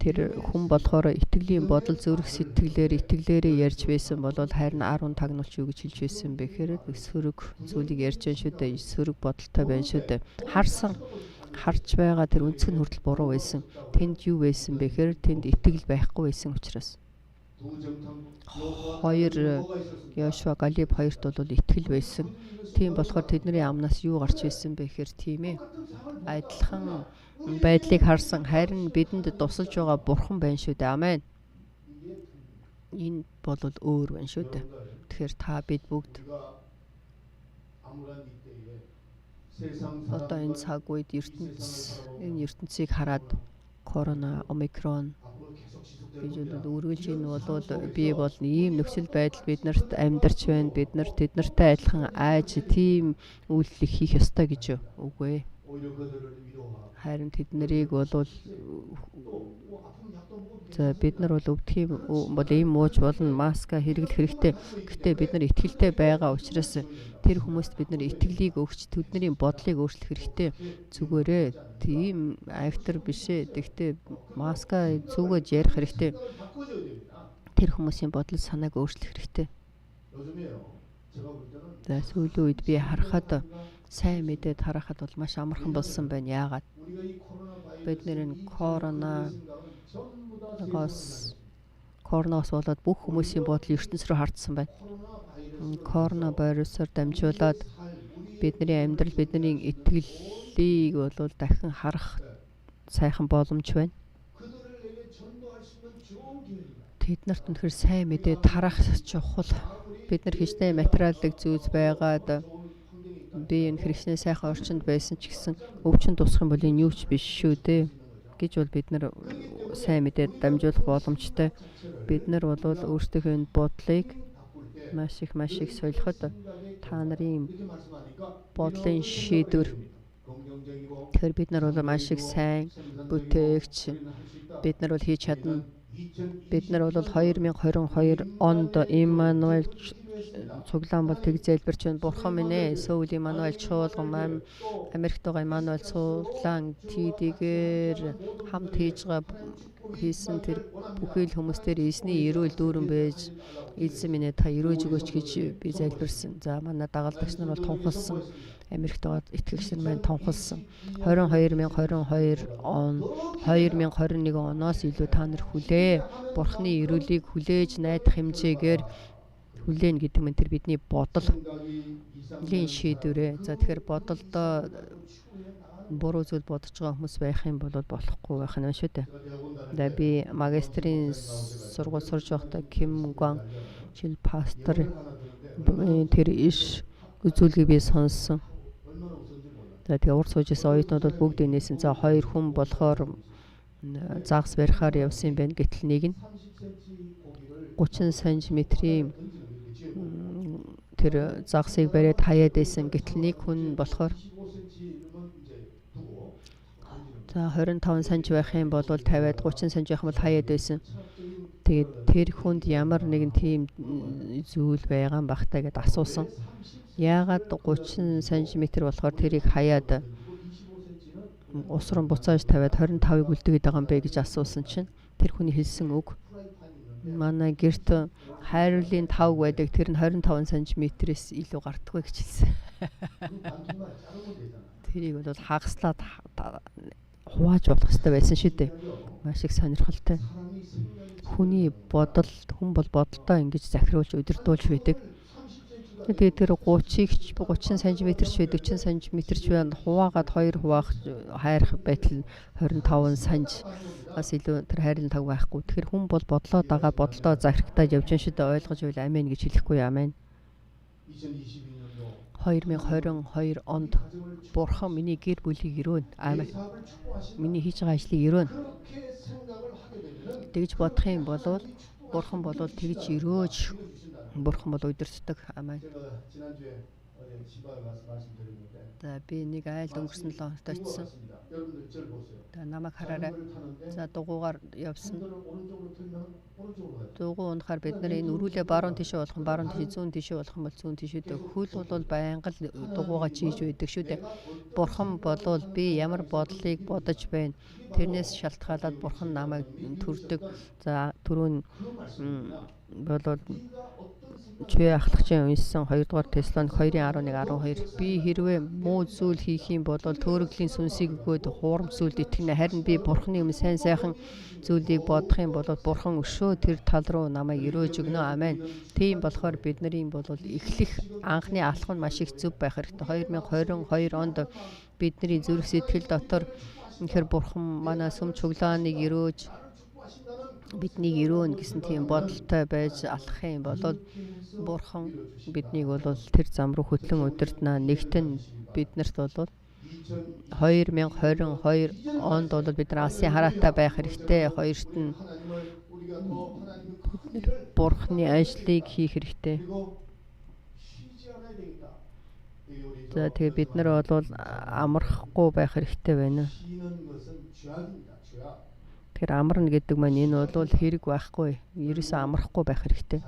тэр хүн болохоор итгэлийн бодол зүрх сэтгэлээр итгэлээрээ ярьж байсан бол харин 10 тагнуулч юу гэж хэлж байсан бэ гэхээр сөрөг зүйлийг ярьж байна шүү дээ. Сөрөг бодолтой байна шүү дээ. Харсан харж байгаа тэр өнцөг нь хүртэл буруу байсан. Тэнд юу байсан бэ гэхээр тэнд итгэл байхгүй байсан учраас. Хоёр Йошуа Галиб хоёрт бол итгэл байсан. Тийм болохоор тэдний амнаас юу гарч ирсэн бэ гэхээр тийм ээ. Адилхан байдлыг харсан, харин бидэнд тусалж байгаа Бурхан байна шүү дээ. Амен. Энэ бол өөр байна шүү дээ. Тэгэхээр та бид бүгд одоо энэ цаг үед ертөнц энэ ертөнцийг хараад корона, омикрон гэж бол үргэлж энэ бол бий болно. Ийм нөхцөл байдал бид нарт амьдарч байна. Бид нар тэд нартай адилхан айж тийм үйлдэл хийх ёстой гэж үгүй ээ. Харин тэд нарыг бол За бид нар бол өвдөх юм бол ийм мууж болно, маска хэрэглэх хэрэгтэй. Гэхдээ бид нар итгэлтэй байгаа учраас тэр хүмүүст бид нар итгэлийг өгч тэдний бодлыг өөрчлөх хэрэгтэй. Зүгээрээ тийм автор биш ээ. Гэхдээ маска зүгэж ярих хэрэгтэй. Тэр хүмүүсийн бодол санааг өөрчлөх хэрэгтэй. За сүүлийн үед би харахад сайн мэдээ тарахад бол маш амархан болсон байна. Яагаад? Бид нэр энэ коронавигоос болоод бүх хүмүүсийн бодол ертөнц рүү хардсан байна. Корона вирусаар дамжуулаад бидний амьдрал, бидний итгэлийг бол дахин харах сайхан боломж байна. Тэд нарт үнэхээр сайн мэдээ тарах чухал. Бид нар хичнээн материалыг зүүз байгаад би энэ хичнээн сайхан орчинд байсан ч гэсэн өвчин тусах юм бол энэ юу ч биш шүү дээ гэж бол бид нар сайн мэдээ дамжуулах боломжтой. Бид нар бол өөрсдийнхөө энэ бодлыг маш их солиход та нарын бодлын шийдвэр. Тэгэхээр бид нар бол маш их сайн бүтээгч, бид нар бол хийж чадна. Бид нар бол 2022 онд Иммануэль цуглаан бол тэг зээлбэрч байна. Бурхан минь ээ, Сөүл Иммануэль чуулган, Америкт байгаа Иммануэль цуглаан тийдгээр хамт хийж байгаа хийсэн тэр бүхий л хүмүүс дээр эзний эрүүл дүүрэн байж, эзэн минь ээ та эрүүж өгөөч гэж би залбирсан. За манай дагалдагч нар бол тунхалсан. Америкт байгаа итгэгч нар маань тунхалсан. 22,022 он 2021 оноос илүү та нар хүлээ. Бурхны эрүүлийг хүлээж найдах хэмжээгээр хүлээн гэдэг нь тэр бидний бодол лийн шийдвэрээ. За тэгэхээр бодолдоо буруу зүйл бодож байгаа хүмүүс байх юм бол болохгүй байх нь шүү дээ. За би магистрийн сургууль сурж байхдаа Ким Гван жил пастор тэр иш үзүүлгийг би сонссон. За тэгээ урд сууж исэн оюутнууд бол бүгд инээсэн. За хоёр хүн болохоор загас барихаар явсан юм байна. Гэтэл нэг нь 30 см-ийн тэр загсыг бариад хаяад байсан. Гэтэл нэг хүн болохоор за 25 см байх юм бол тавиад 30 см байх юм бол хаяад байсан. Тэгээд тэр хүнд ямар нэгэн тийм зүйл байгаа юм бах та гэд асуусан. Яагаад 30 см болохоор тэрийг хаяад ус руу буцааж тавиад 25-ыг үлдгээд байгаа юм бэ гэж асуусан чинь тэр хүний хэлсэн үг манай гэрт хайруулын тавг байдаг, тэр нь 25 см-ээс илүү гардаггүй гэж хэлсэн. Тэрийг бол хагаслаад хувааж болох хэрэгтэй байсан шүү дээ. Маш их сонирхолтой. Хүний бодол, хүн бол бодолтой ингэж захируулж удирдуулж байдаг. Тэгээд тэр 30-ыг 30 см-ч бай, 40 см-ч бай хуваагаад хоёр хуваах хайрах байтал 25 см бас илүү тэр хайрын таг байхгүй. Тэгэхээр хүн бол бодлоо дагаа бодолдоо захирагтаад явж шүү дээ. Ойлгож байвал амен гэж хэлэхгүй амен. 2022 онд Бурхан миний гэр бүлийг өрөөнө. Амен. Миний хийж байгаа ажлыг өрөөнө. Тэгж бодох юм бол Бурхан бол тэгж өрөөж Бурхан бол удирддаг. Амен. За би нэг айлд өнгөрсөн 7 хоногт очсон. За намайг хараарай. За дугуйгаар явсан. Дугуй унахаар бид нар энэ өрүүлээ баруун тишээ болох нь баруун тишээ, зүүн тишээ болох юм бол зүүн тишээдээ хөл бол байнга л дугуйгаа чийж байдаг шүү дээ. Бурхан болвол би ямар бодлыг бодож байна. Тэрнээс шалтгаалаад Бурхан намайг төрдөг. За түрүүн болвол Чүэ ахлагчийн уншсан 2 дугаар Теслоник 2:11 12 би хэрвээ муу зүйл хийх юм бол төөрөгдлийн сүнсийг өгөөд хуурамч зүйлд итгэнэ. Харин би Бурханы өмнө сайн сайхан зүйлийг бодох юм бол Бурхан өшөө тэр тал руу намайг өрөөж өгнө. Амен. Тийм болохоор бидний бол эхлэх анхны алхам нь маш их зөв байх хэрэгтэй. 2022 онд бидний зүрх сэтгэл дотор үнэхээр Бурхан манай сүм чуглааныг өрөөж биднийг өрөөнө гэсэн тийм бодолтой байж алхах юм бол Бурхан биднийг бол тэр зам руу хөтлөн удирдана. Нэгт нь биднэрт бол 2022 онд бол бид нар алсын хараатай байх хэрэгтэй. Хоёрт нь бид нар Бурханы ажлыг хийх хэрэгтэй. За тэгээ бид нар бол амархгүй байх хэрэгтэй байна. Тэгэхээр амарна гэдэг маань энэ бол хэрэг байхгүй. Ерөөсөө амрахгүй байх хэрэгтэй.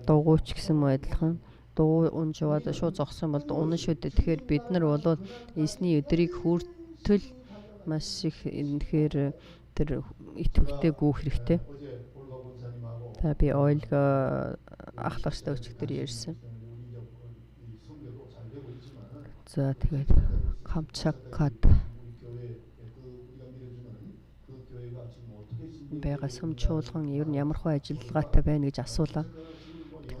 Дугуйч гэсэн мөн адилхан дугуй унж яваад шууд зогсон бол унана шүү дээ. Тэгэхээр бид нар бол эзний өдрийг хүртэл маш их тэгэхээр тэр идэвхтэй гүйх хэрэгтэй. За би Ольга ахлагчтай өчигдөр ярьсан. За тэгээд Камчаткад байгаа сүм чуулган ер нь ямар хөө ажиллагаатай байна гэж асуулаа.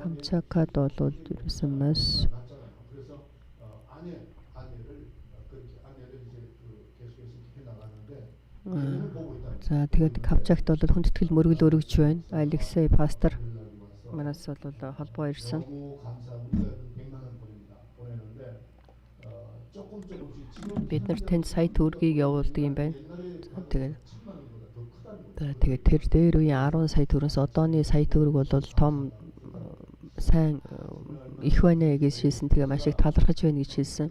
Камчаткад бол ерөөсөн маш за тэгээд Камчатт бол хүндэтгэл мөргөл өргөж байна. Алексей пастор манаас бол холбоо ирсэн. Бид нар тэнд сая төгрөгийг явуулдаг юм байна. За тэгээд тэгээд тэр дээр үеийн 10 сая төгрөгөөс одооны сая төгрөг бол том сайн их байна гэж хэлсэн. Тэгээ маш их талархаж байна гэж хэлсэн.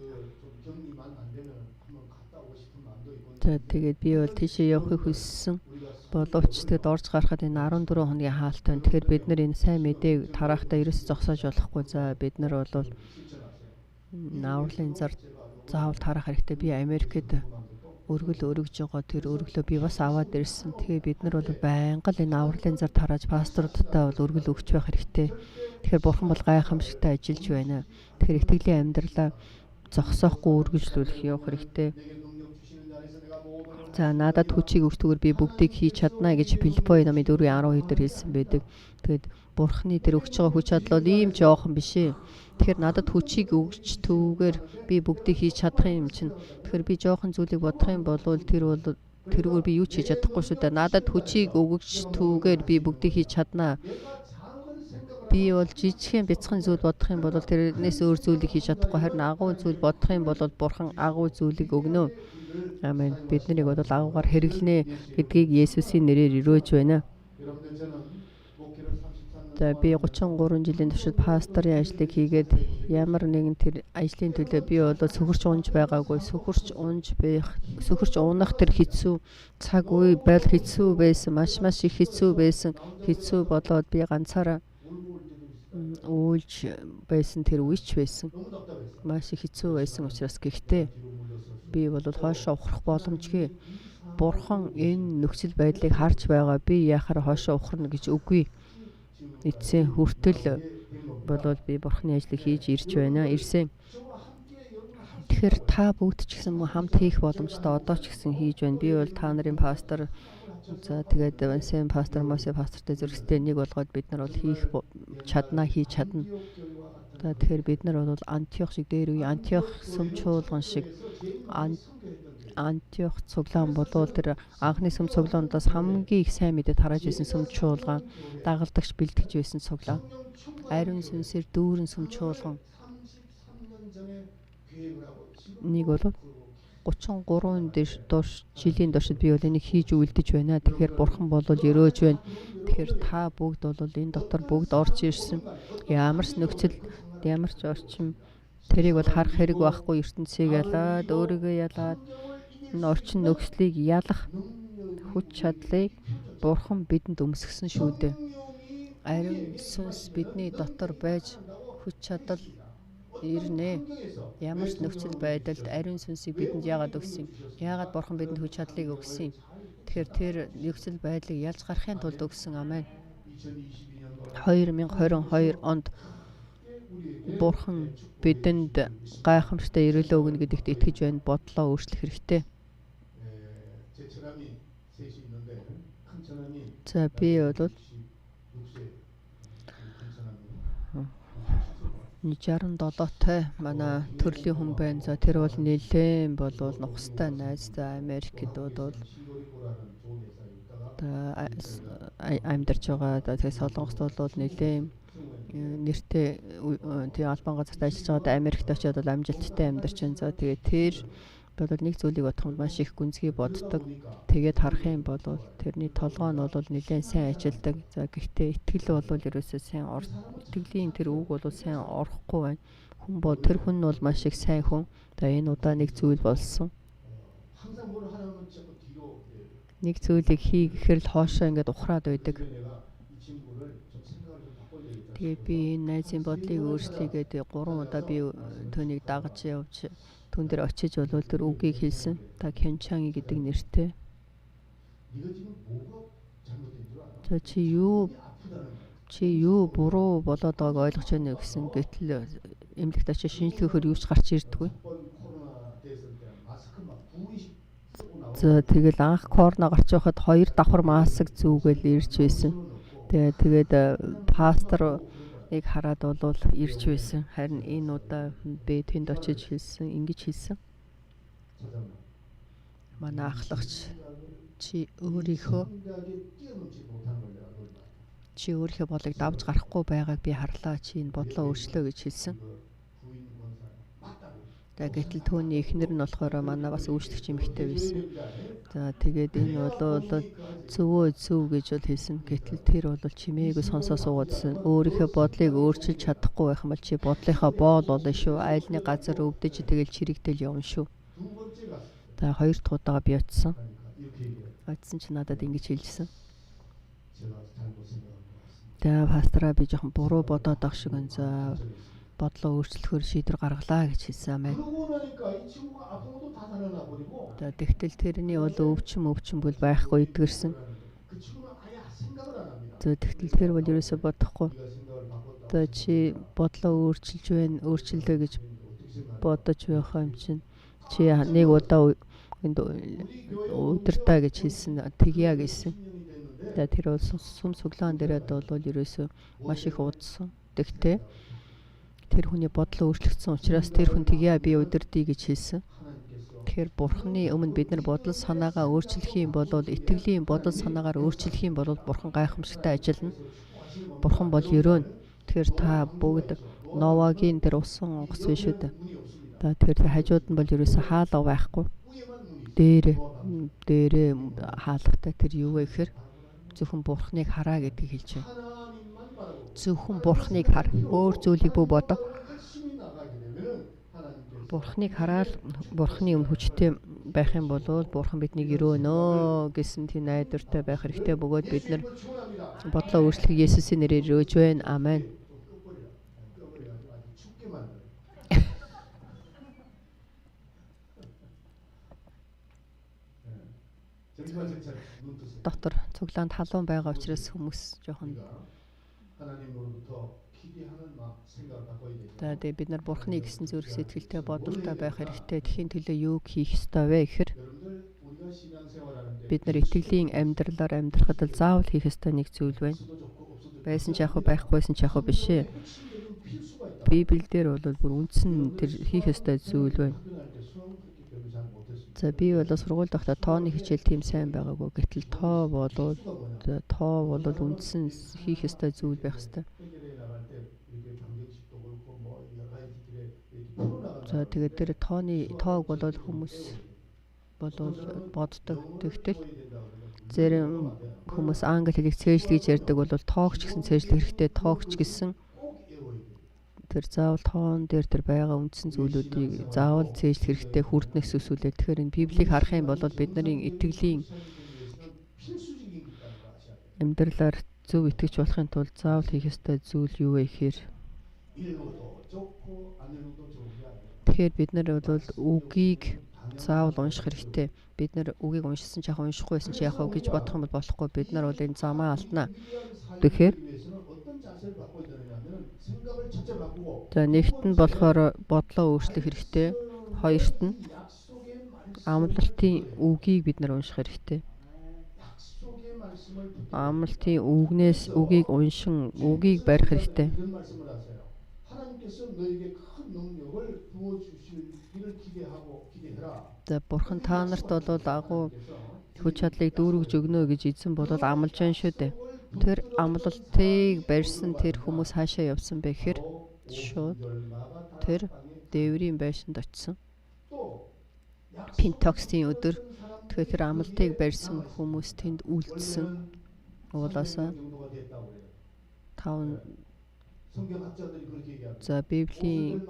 За тэгээд би бол тийшээ явахыг хүссэн. Боловч тэгэд орж гарахад энэ 14 хоногийн хаалт байна. Тэгэхээр бид нар энэ сайн мэдээг тараахтаа ерөөс зогсоож болохгүй. За бид нар бол авралын зар заавал тараах хэрэгтэй. Би Америкт өргөл өргөж байгаа тэр өргөлөө би бас аваад ирсэн. Тэгээ бид нар бол байнга л энэ авралын зар тарааж пасторудтай бол өргөл өгч байх хэрэгтэй. Тэгэхээр бурхан бол гайхамшигтай ажиллаж байна. Тэгэхээр итгэлийн амьдралаа зогсоохгүй үргэлжлүүлэх явах хэрэгтэй. За надад хүчийг өгч түгээр би бүгдийг хийж чадна гэж Филиппой номын 4:12 дээр хэлсэн байдаг. Тэгээд бурхны тэр өгч байгаа хүч чадал бол ийм жоохон биш ээ. Тэгэхээр надад хүчийг өгч түүгээр би бүгдийг хийж чадах юм чинь. Тэгэхээр би жоохон зүйлийг бодох юм бол тэр бол тэрүүгээр би юу ч хийж чадахгүй шүү дээ. Надад хүчийг өгч түүгээр би бүгдийг хийж чадна. Би бол жижигхэн бяцхан зүйл бодох юм бол тэрнээс өөр зүйлийг хийж чадахгүй. Харин агуу зүйл бодох юм бол бурхан агуу зүйлийг өгнө. Амен. Бид нарыг бол агуугаар хэрэглэнэ гэдгийг Есүсийн нэрээр өрөөж байна. За би 33 жилийн туршид пасторын ажлыг хийгээд ямар нэгэн тэр ажлын төлөө би бол сөхөрч унж байгаагүй. Сөхөрч унж байх, сөхөрч унах тэр хэцүү цаг үе байл хэцүү байсан. Маш маш их хэцүү байсан. Хэцүү болоод би ганцаараа уйлж байсан тэр үеч байсан. Маш их хэцүү байсан учраас гэхдээ би бол хойшоо ухрах боломжгүй. Бурхан энэ нөхцөл байдлыг харж байгаа. Би яхаар хойшоо ухарна гэж үгүй. Эцсийн хүртэл болвол би Бурханы ажлыг хийж ирж байна. Ирсэн. Тэгэхээр та бүгд ч гэсэн мөн хамт хийх боломжтой одоо ч гэсэн хийж байна. Би бол та нарын пастор. За тэгээд Вансэн пастор, Мосе пастортай зэрэгстэй нэг болгоод бид нар бол хийх чадна, хийж чадна. За тэгэхээр бид нар бол Антиох шиг дээр үе Антиох сүм чуулган шиг Антиох цуглаан болвол тэр анхны сүм цуглаануудаас хамгийн их сайн мэдээ тарааж байсан сүм чуулган, дагалдагч бэлтгэж байсан цуглаан. Ариун сүнсээр дүүрэн сүм чуулган. Нэг бол 33 дурш жилийн туршид би бол энийг хийж үлдэж байна. Тэгэхээр бурхан бол өрөөж байна. Тэгэхээр та бүгд бол энэ дотор бүгд орж ирсэн. Ямар ч нөхцөл, ямар ч орчин тэрийг бол харах хэрэг байхгүй. Ертөнцийг ялаад, өөрийгөө ялаад энэ орчин нөхцөлийг ялах хүч чадлыг бурхан бидэнд өмсгсөн шүү дээ. Ариун сүнс бидний дотор байж хүч чадал ирнэ. Ямар ч нөхцөл байдалд ариун сүнсийг бидэнд яагаад өгсөн? Яагаад бурхан бидэнд хүч чадлыг өгсөн? Тэгэхээр тэр нөхцөл байдлыг ялж гарахын тулд өгсөн. Амен. 2022 онд бурхан бидэнд гайхамшигтай эрэлөө өгнө гэдэгт итгэж байна. Бодлоо өөрчлөх хэрэгтэй. За би бол 67-тай манай төрлийн хүн байна. За тэр бол нэлээд болвол нухастай найз. За Америкт бол амьдарч байгаа. Тэгээ Солонгост бол нэлээд нэртэй тий албан газарт ажиллаж байгаа. Америкт очиод бол амжилттай амьдарч байна. За тэгээ тэр бол нэг зүйлийг бодох юм маш их гүнзгий боддог. Тэгээд харах юм бол тэрний толгой нь бол нэлээд сайн ажилладаг. За гэхдээ итгэл бол ерөөсөө сайн итгэлийн тэр үг бол сайн орохгүй байна. Хүн бол тэр хүн нь бол маш их сайн хүн. За энэ удаа нэг зүйл болсон. Нэг зүйлийг хий гэхээр л хоошоо ингээд ухраад байдаг. Тэгээ би энэ найзын бодлыг өөрчлөе гэдэг 3 удаа би түүнийг дагаж явж түн дээр очиж болвол тэр үгийг хэлсэн. Та Кенчанги гэдэг нэртэй. За чи юу буруу болоод байгааг ойлгож байна уу гэсэн. Гэтэл эмнэлэгт очиж шинжилгээхээр юу ч гарч ирдэггүй. За тэгэл анх корона гарч байхад 2 давхар маск зүүгээл ирж байсан. Тэгээд пасторыг хараад болвол ирж байсан. Харин энэ удаа би тэнд очиж хэлсэн, ингэж хэлсэн. Манай ахлагч чи өөрийнхөө бодлыг давж гарахгүй байгааг би харлаа. Чи энэ бодлоо өөрчлөө гэж хэлсэн. За гэтэл түүний эхнэр нь болохоор манай бас үйлчлэгч эмэгтэй байсан. За тэгээд энэ бол зөвөө зөв гэж бол хэлсэн. Гэтэл тэр бол чимээгүй сонсоо суугаадсэн. Өөрийнхөө бодлыг өөрчилж чадахгүй байх юм бол чи бодлынхаа боол болно шүү. Айлны газар өвдөж тэгэл чирэгдэл явна шүү. За хоёр дахь удаага би очсон. Очсон чи надад ингэж хэлжсэн. За пастораа би жоохон буруу бодоод байх шиг байна. За бодлоо өөрчлөхөөр шийдвэр гаргалаа гэж хэлсэн амаа. За тэгтэл тэрний бол өвчин өвчин бүл байхгүй эдгэрсэн. За тэгтэл тэр бол ерөөсө бодохгүй. За чи бодлоо өөрчилж байна, өөрчлөлөө гэж бодож байх юм чинь чи нэг удаа энд удирдаа гэж хэлсэн, тэгье гэсэн. За тэр бол сүм цуглаан дээрээ бол ерөөсө маш их удсан. Тэгтээ тэр хүний бодлоо өөрчлөгдсөн учраас тэр хүн тэгье би удирдъя гэж хэлсэн. Тэгэхээр Бурхны өмнө бид нар бодол санаагаа өөрчлөх юм бол итгэлийн бодол санаагаар өөрчлөх юм бол Бурхан гайхамшигтай ажиллана. Бурхан бол ерөөнө. Тэгэхээр та бүгд Новагийн тэр усан онгоц биш үү? За тэгэхээр хажууд нь бол ерөөсө хаалга байхгүй. Дээр дээрээ хаалгатай тэр юу вэ гэхээр зөвхөн Бурхныг хараа гэдгийг хэлж байна. Зөвхөн Бурхныг хар. Өөр зүйлийг бүү бодоо. Бурхныг хараад Бурхны өмнө хүчтэй байх юм бол Бурхан биднийг өрөөнө гэсэн тийм найдвартай байх хэрэгтэй бөгөөд бид нар бодлоо өөрчлөх Есүсийн нэрээр өрөөж байна. Амен. Дотор цуглаанд халуун байгаа учраас хүмүүс жоохон. За тэгээ бид нар Бурхны гэсэн зүрх сэтгэлтэй бодолтой байх хэрэгтэй. Тэхийн төлөө юу хийх ёстой вэ гэхээр бид нар итгэлийн амьдралаар амьдрахад л заавал хийх ёстой нэг зүйл байна. Байсан ч яах вэ, байхгүйсэн ч яах вэ биш ээ. Библиэлд бол бүр үндсэн тэр хийх ёстой зүйл байна. За би бол сургуульд байхдаа тооны хичээл тийм сайн байгаагүй. Гэтэл тоо бол үндсэн хийх ёстой зүйл байх ёстой. За тэгээд тэр тооны тоог бол хүмүүс болвол боддог. Тэгтэл зарим хүмүүс англи хэлийг цээжл гэж ярьдаг бол тоогч гэсэн цээжлэх хэрэгтэй. Тоогч гэсэн тэр заавал тоон дээр тэр байгаа үндсэн зүйлүүдийг заавал цээжлэх хэрэгтэй хүрднэс өсвөлээ. Тэгэхээр энэ Библийг харах юм бол бидний итгэлийн амьдралаар зөв итгэж болохын тулд заавал хийх ёстой зүйл юу вэ гэхээр тэгэхээр бид нар бол үгийг заавал унших хэрэгтэй. Бид нар үгийг уншсан ч яах уншихгүй байсан ч яах вэ гэж бодох юм бол болохгүй. Бид нар бол энэ замаа алдна. Тэгэхээр за нэгт нь болохоор бодлоо өөрчлөх хэрэгтэй. Хоёрт нь амлалтын үгийг бид нар унших хэрэгтэй. Амлалтын үгнээс үгийг уншин үгийг барих хэрэгтэй. За Бурхан та нарт бол агуу хүч чадлыг дүүргэж өгнө гэж эзэн бол амлаж байна шүү дээ. Тэр амлалтыг барьсан тэр хүмүүс хаашаа явсан бэ гэхээр шууд тэр дээврийн байшинд очисон. Пентакстын өдөр тэгэхээр тэр амлалтыг барьсан хүмүүс тэнд үлдсэн. Уулаасаа 5 За, Библи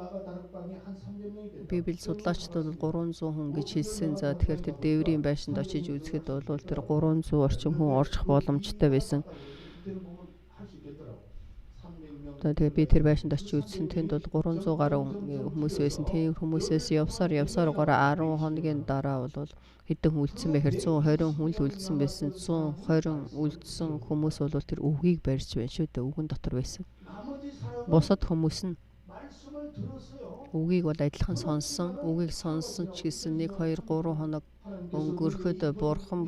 судлаачид бол 300 хүн гэж хэлсэн. За, тэгэхээр тэр дээврийн байшинд очиж үзэхэд бол тэр 300 орчим хүн орчих боломжтой байсан. За, тэгээ би тэр байшинд очиж үзсэн. Тэнд бол 300 гаруй хүмүүс байсан. Тийм хүмүүсээс явсаар явсаар гараа 10 хоногийн дараа бол хэдэн хүн үлдсэн бэ гэхээр 120 хүн л үлдсэн байсан. 120 үлдсэн хүмүүс бол тэр үгийг барьж байна шүү дээ. Үгэн дотор байсан. Бусад хүмүүс нь үгийг бол адилхан сонссон. Үгийг сонссон ч гэсэн 1 2 3 хоног өнгөрөхөд Бурхан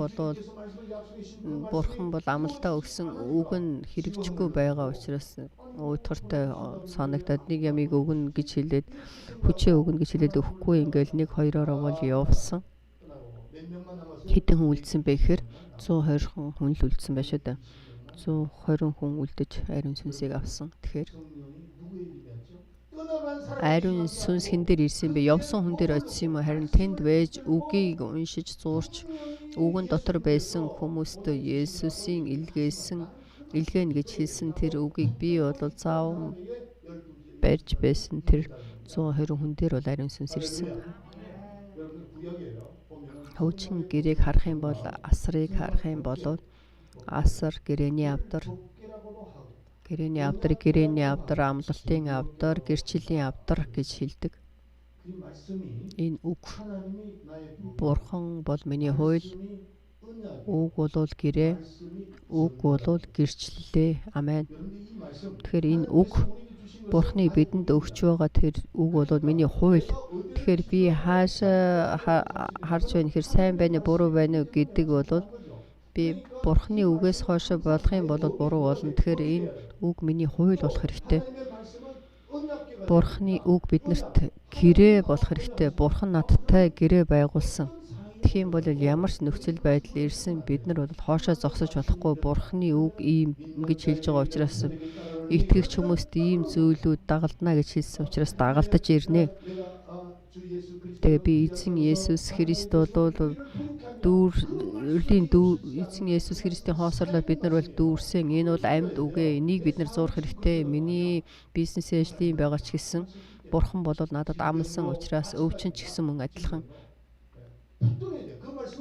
бол амлалтаа өгсөн үг нь хэрэгжихгүй байгаа учраас уйтгартай санагдаад нэг ямыг өгнө гэж хэлээд, хүчээ өгнө гэж хэлээд өгөхгүй ингээл 1 2-ороо бол явсан. Хэдэн хүн үлдсэн бэ гэхээр 120 хүн л үлдсэн байх шүү дээ. 120 хүн үлдэж ариун сүнсийг авсан. Тэгэхээр ариун сүнс хэн дээр ирсэн бэ? Явсан хүн дээр очсон юм уу? Харин тэнд байж үгийг уншиж зуурч үгэн дотор байсан хүмүүст Есүсийн илгээнэ гэж хэлсэн тэр үгийг би бол зааван барьж байсан тэр 120 хүн дээр бол ариун сүнс ирсэн. Хуучин гэрээг харах юм бол, асрыг харах юм бол асар гэрээний авдар, гэрээний авдар, гэрээний авдар, амлалтын авдар, гэрчлийн авдар гэж хэлдэг. Энэ үг, Бурхан бол миний хууль, үг бол гэрээ, үг бол гэрчлэлээ. Амен. Тэгэхээр энэ үг, Бурханы бидэнд өгч байгаа тэр үг бол миний хууль. Тэгэхээр би хаашаа харж байна гэхээр сайн байна уу, буруу байна уу гэдэг бол би Бурханы үгээс хойшоо болох юм бол буруу болно. Тэгэхээр энэ үг миний хууль болох хэрэгтэй. Бурханы үг биднэрт гэрээ болох хэрэгтэй. Бурхан надтай гэрээ байгуулсан. Тэгэх юм бол ямар ч нөхцөл байдал ирсэн бид нар бол хоошоо зогсож болохгүй. Бурханы үг ийм гэж хэлж байгаа учраас итгэгч хүмүүст ийм зүйлүүд дагалдана гэж хэлсэн учраас дагалдаж ирнэ. Тэгээ би эзэн Есүс Христ бол дүүрлийн дүү, эзэн Есүс Христийн хоосорлоор бид нар бол дүүрсэн. Энэ бол амьд үгээ. Энийг бид нар зурах хэрэгтэй. Миний бизнесийн ажлын байгаа ч гэсэн Бурхан бол надад амласан учраас өвчин ч гэсэн мөн адилхан.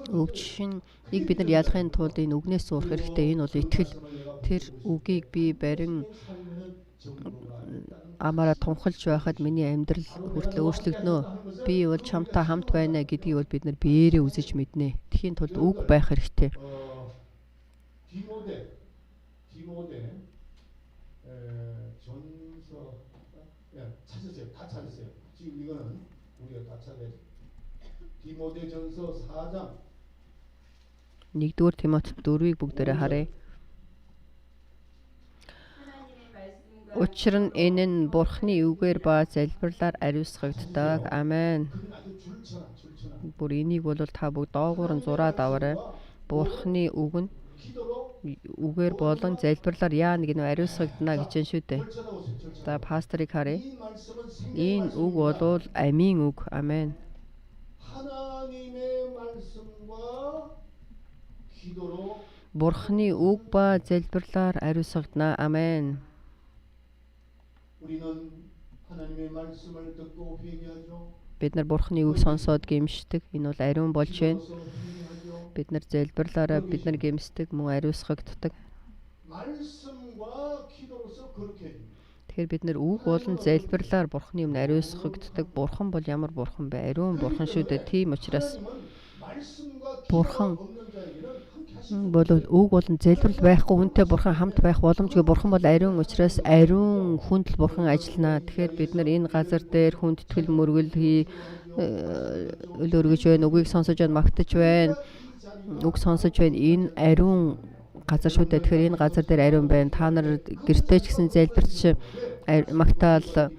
Өвчнийг бид нар ялахын тулд энэ үгнээс зурах хэрэгтэй. Энэ бол итгэл. Тэр үгийг би барин амаараа тунхалж байхад миний амьдрал хүртэл өөрчлөгдөнө. Би бол чамтай хамт байна гэдгийг бол бид нар биеэрээ үзэж мэднэ. Тэхийн тулд үг байх хэрэгтэй. 디모데 디모데 전서 예, 찾으세요. 다 찾으세요. 지금 이거는 우리가 다 찾아야 돼. 디모데전서 4장 1-р Тимот 4-ийг бүгдээрээ харъя. Учир нь энэ нь Бурхны үгээр ба залбирлаар ариусгагддаг. Амен. 그건 아주 줄 쳐라. 줄 쳐라. Бүр энийг бол та бүгд доогуур нь зураад аваарай. Бурхны үг нь 기도로 үгээр болон залбирлаар яана гэнэ, ариусгагдана гэж байна шүү дээ. 절 쳐다보세요. 절 За, 쳐다. пасторыг харъя. 이 말씀은 생명 Энэ үг 말씀입니다. бол амийн үг. Амен. 하나님의 말씀과 기도로 Бурхны үг ба залбирлаар ариусгагдана. Амен. 우리는 하나님의 말씀을 듣고 회개하죠. Бид нар Бурхны үг сонсоод гэмшдэг. Энэ бол ариун болж байна. 기도로서 회개하죠. Бид нар залбирлаараа бид нар гэмшдэг, мөн ариусгагддаг. 말씀과 기도로서 그렇게 해줍니다. Тэгэхээр бид нар үг болон залбирлаар Бурхны өмнө ариусгагддаг. Бурхан бол ямар бурхан бэ? Ариун бурхан шүү дээ. Тийм учраас 하나님은 말씀과 Бурхан 기도가 없는 자에게는 함께 하실 бол үг болон залбирал байхгүй хүнтэй бурхан хамт байх боломжгүй. Бурхан бол ариун учраас ариун хүнд л бурхан ажиллана. Тэгэхээр бид нар энэ газар дээр хүндэтгэл мөргөл хий өл өргөж байна, үгийг сонсож байна, магтаж байна, үг сонсож байна. Энэ ариун газар шүү дээ. Тэгэхээр энэ газар дээр ариун байна. Та нар гэртээ ч гэсэн залбирч магтаал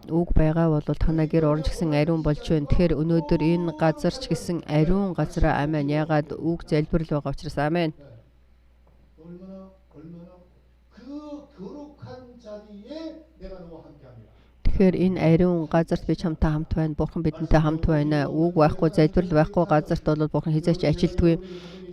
үг байгаа бол танаа гэр орон ч гэсэн ариун болж байна. Тэгэхээр өнөөдөр энэ газар ч гэсэн ариун газараа, амен. Яагаад? Үг, залбирал байгаа учраас, амен. 얼마나 얼마나 그 거룩한 자리에 내가 너와 함께합니다. Тэгэхээр энэ ариун газарт би чамтай хамт байна. Бурхан бидэнтэй хамт байна. Үг байхгүй, залбирал байхгүй газарт бол Бурхан хэзээ ч ажилдаггүй.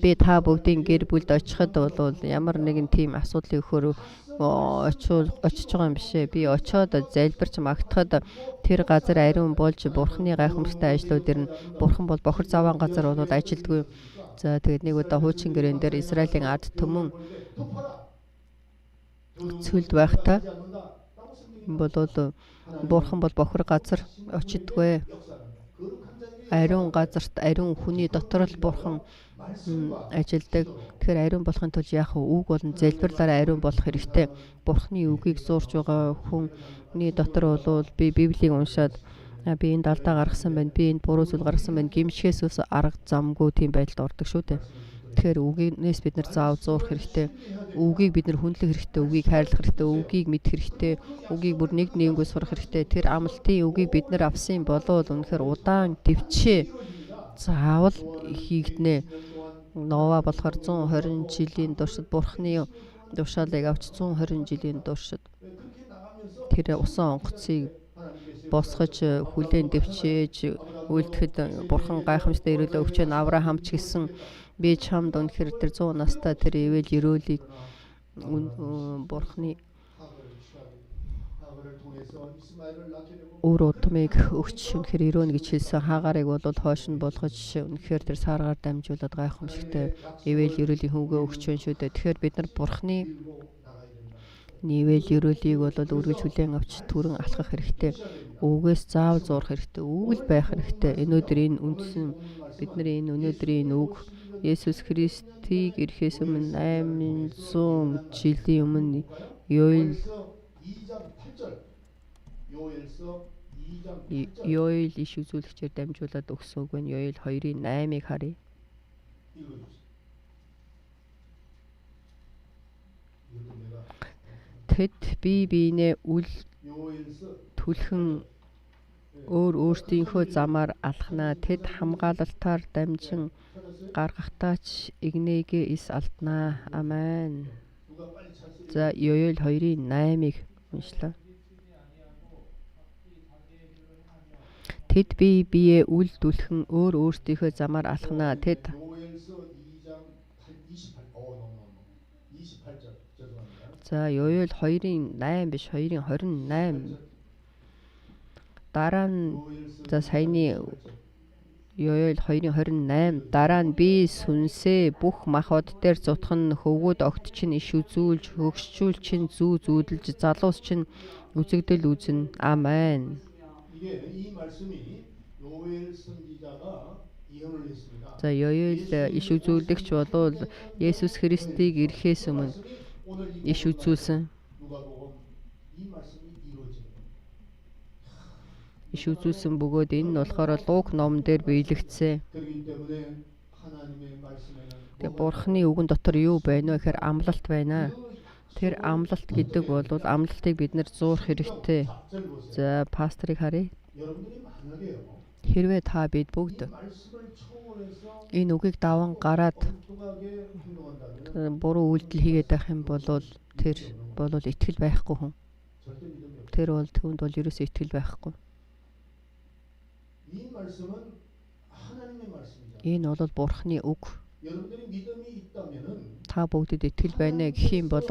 Би та бүгдийн гэр бүлд очиход бол ямар нэгэн тийм асуудлыг өгөхөөр очиж байгаа юм биш ээ. Би очиод залбирч магтахад тэр газар ариун болж Бурханы гайхамшигтай ажлууд ирнэ. Бурхан бол бохир заваан газар бол ажилдаггүй. За, тэгээд нэг удаа хуучин гэрээн дээр Израилийн ард түмэн цөлд байхдаа болвол Бурхан бол бохир газар очидгүй. Ариун газарт, ариун хүний дотор л Бурхан ажилдаг. Тэгэхээр ариун болохын тулд яах вэ? Үг болон залбирлаараа ариун болох хэрэгтэй. Бурханы үгийг зурж байгаа хүний дотор болвол би Библийг уншаад би энд алдаа гаргасан байна, би энд буруу зүйл гаргасан байна гэмшихээс ус арга замгүй тийм байдалд ордог шүү дээ. Тэгэхээр үгнээс бид нар заав зуурах хэрэгтэй. Үгийг бид нар хүндлэх хэрэгтэй, үгийг хайрлах хэрэгтэй, үгийг мэдэх хэрэгтэй, үгийг бүр нэг нэгэнгүй сурах хэрэгтэй. Тэр амлалтын үгийг бид нар авсан болвол үнэхээр удаан дэвчээ заавал хийгднэ. Нова болохоор 120 жилийн туршид Бурхны тушаалыг авч 120 жилийн туршид тэр усан онгоцыг босгож хүлээн дэвчээж үлдэхэд Бурхан гайхамшигтай ирүүлээ өгч байна. Авраам ч гэсэн би чамд үнэхээр тэр 100 настай тэр ивэл ерөөлийг Бурхны үр удмыг өгч үнэхээр өрөөнө гэж хэлсэн. Хагарыг бол хойш нь болгож үнэхээр тэр саргаар дамжуулаад гайхамшигтай ивэл ерөөлийн хүүгээ өгч байна шүү дээ. Тэгэхээр бид нар Бурхны нийвэл ерөөлийг бол үргэлж хүлээн авч түрэн алхах хэрэгтэй. Үгээс заавал зурах хэрэгтэй. Үг л байх хэрэгтэй. Өнөөдөр энэ үндсэн бидний энэ өнөөдрийн энэ үг Есүс Христийг ирэхээс өмнө 800 жилийн өмнө Йоэл иш үзүүлэгчээр дамжуулаад өгсөн үг байна. Йоэл 2:8-ыг харъя. Тэд бие биенээ үл түлхэн өөр өөрсдийнхөө замаар алхнаа. Тэд хамгаалалтаар дамжин гаргахдаа ч игнэгээ эс алднаа. Амен. За, Йоэл 2:8-ыг уншлаа. Тэд бие биеэ үл түлхэн өөр өөрсдийнхөө замаар алхнаа. Тэд За, Йоэл 2:8 биш 2:28. Дараа нь за саяны Йоэл 2:28 дараа нь би сүнсээ бүх махбод дээр зутхан хөвгүүд огт чинь иш үзүүлж хөгшчүүл чинь зүү зүүдэлж залуус чинь үзэгдэл үзэн. Амен. За, Йоэл иш үзүүлэгч болвол Есүс Христийг ирэхээс өмнө иш үзүүлсэн. Иш үзүүлсэн бөгөөд энэ нь болохоор Лук номон дээр биелэгдсэн. Тэгээ Бурхны үгэн дотор юу байна вэ гэхээр амлалт байна. Тэр амлалт гэдэг бол амлалтыг бид нэр зуурах хэрэгтэй. За, пасторыг харъя. Хэрвээ та бид бүгд энэ үгийг даван гараад буруу үйлдэл хийгээд байх юм бол тэр бол итгэл байхгүй хүн. Тэр бол түүнд бол ерөөсөө итгэл байхгүй. Энэ бол Бурхны үг. Та бүгдэд итгэл байна гэх юм бол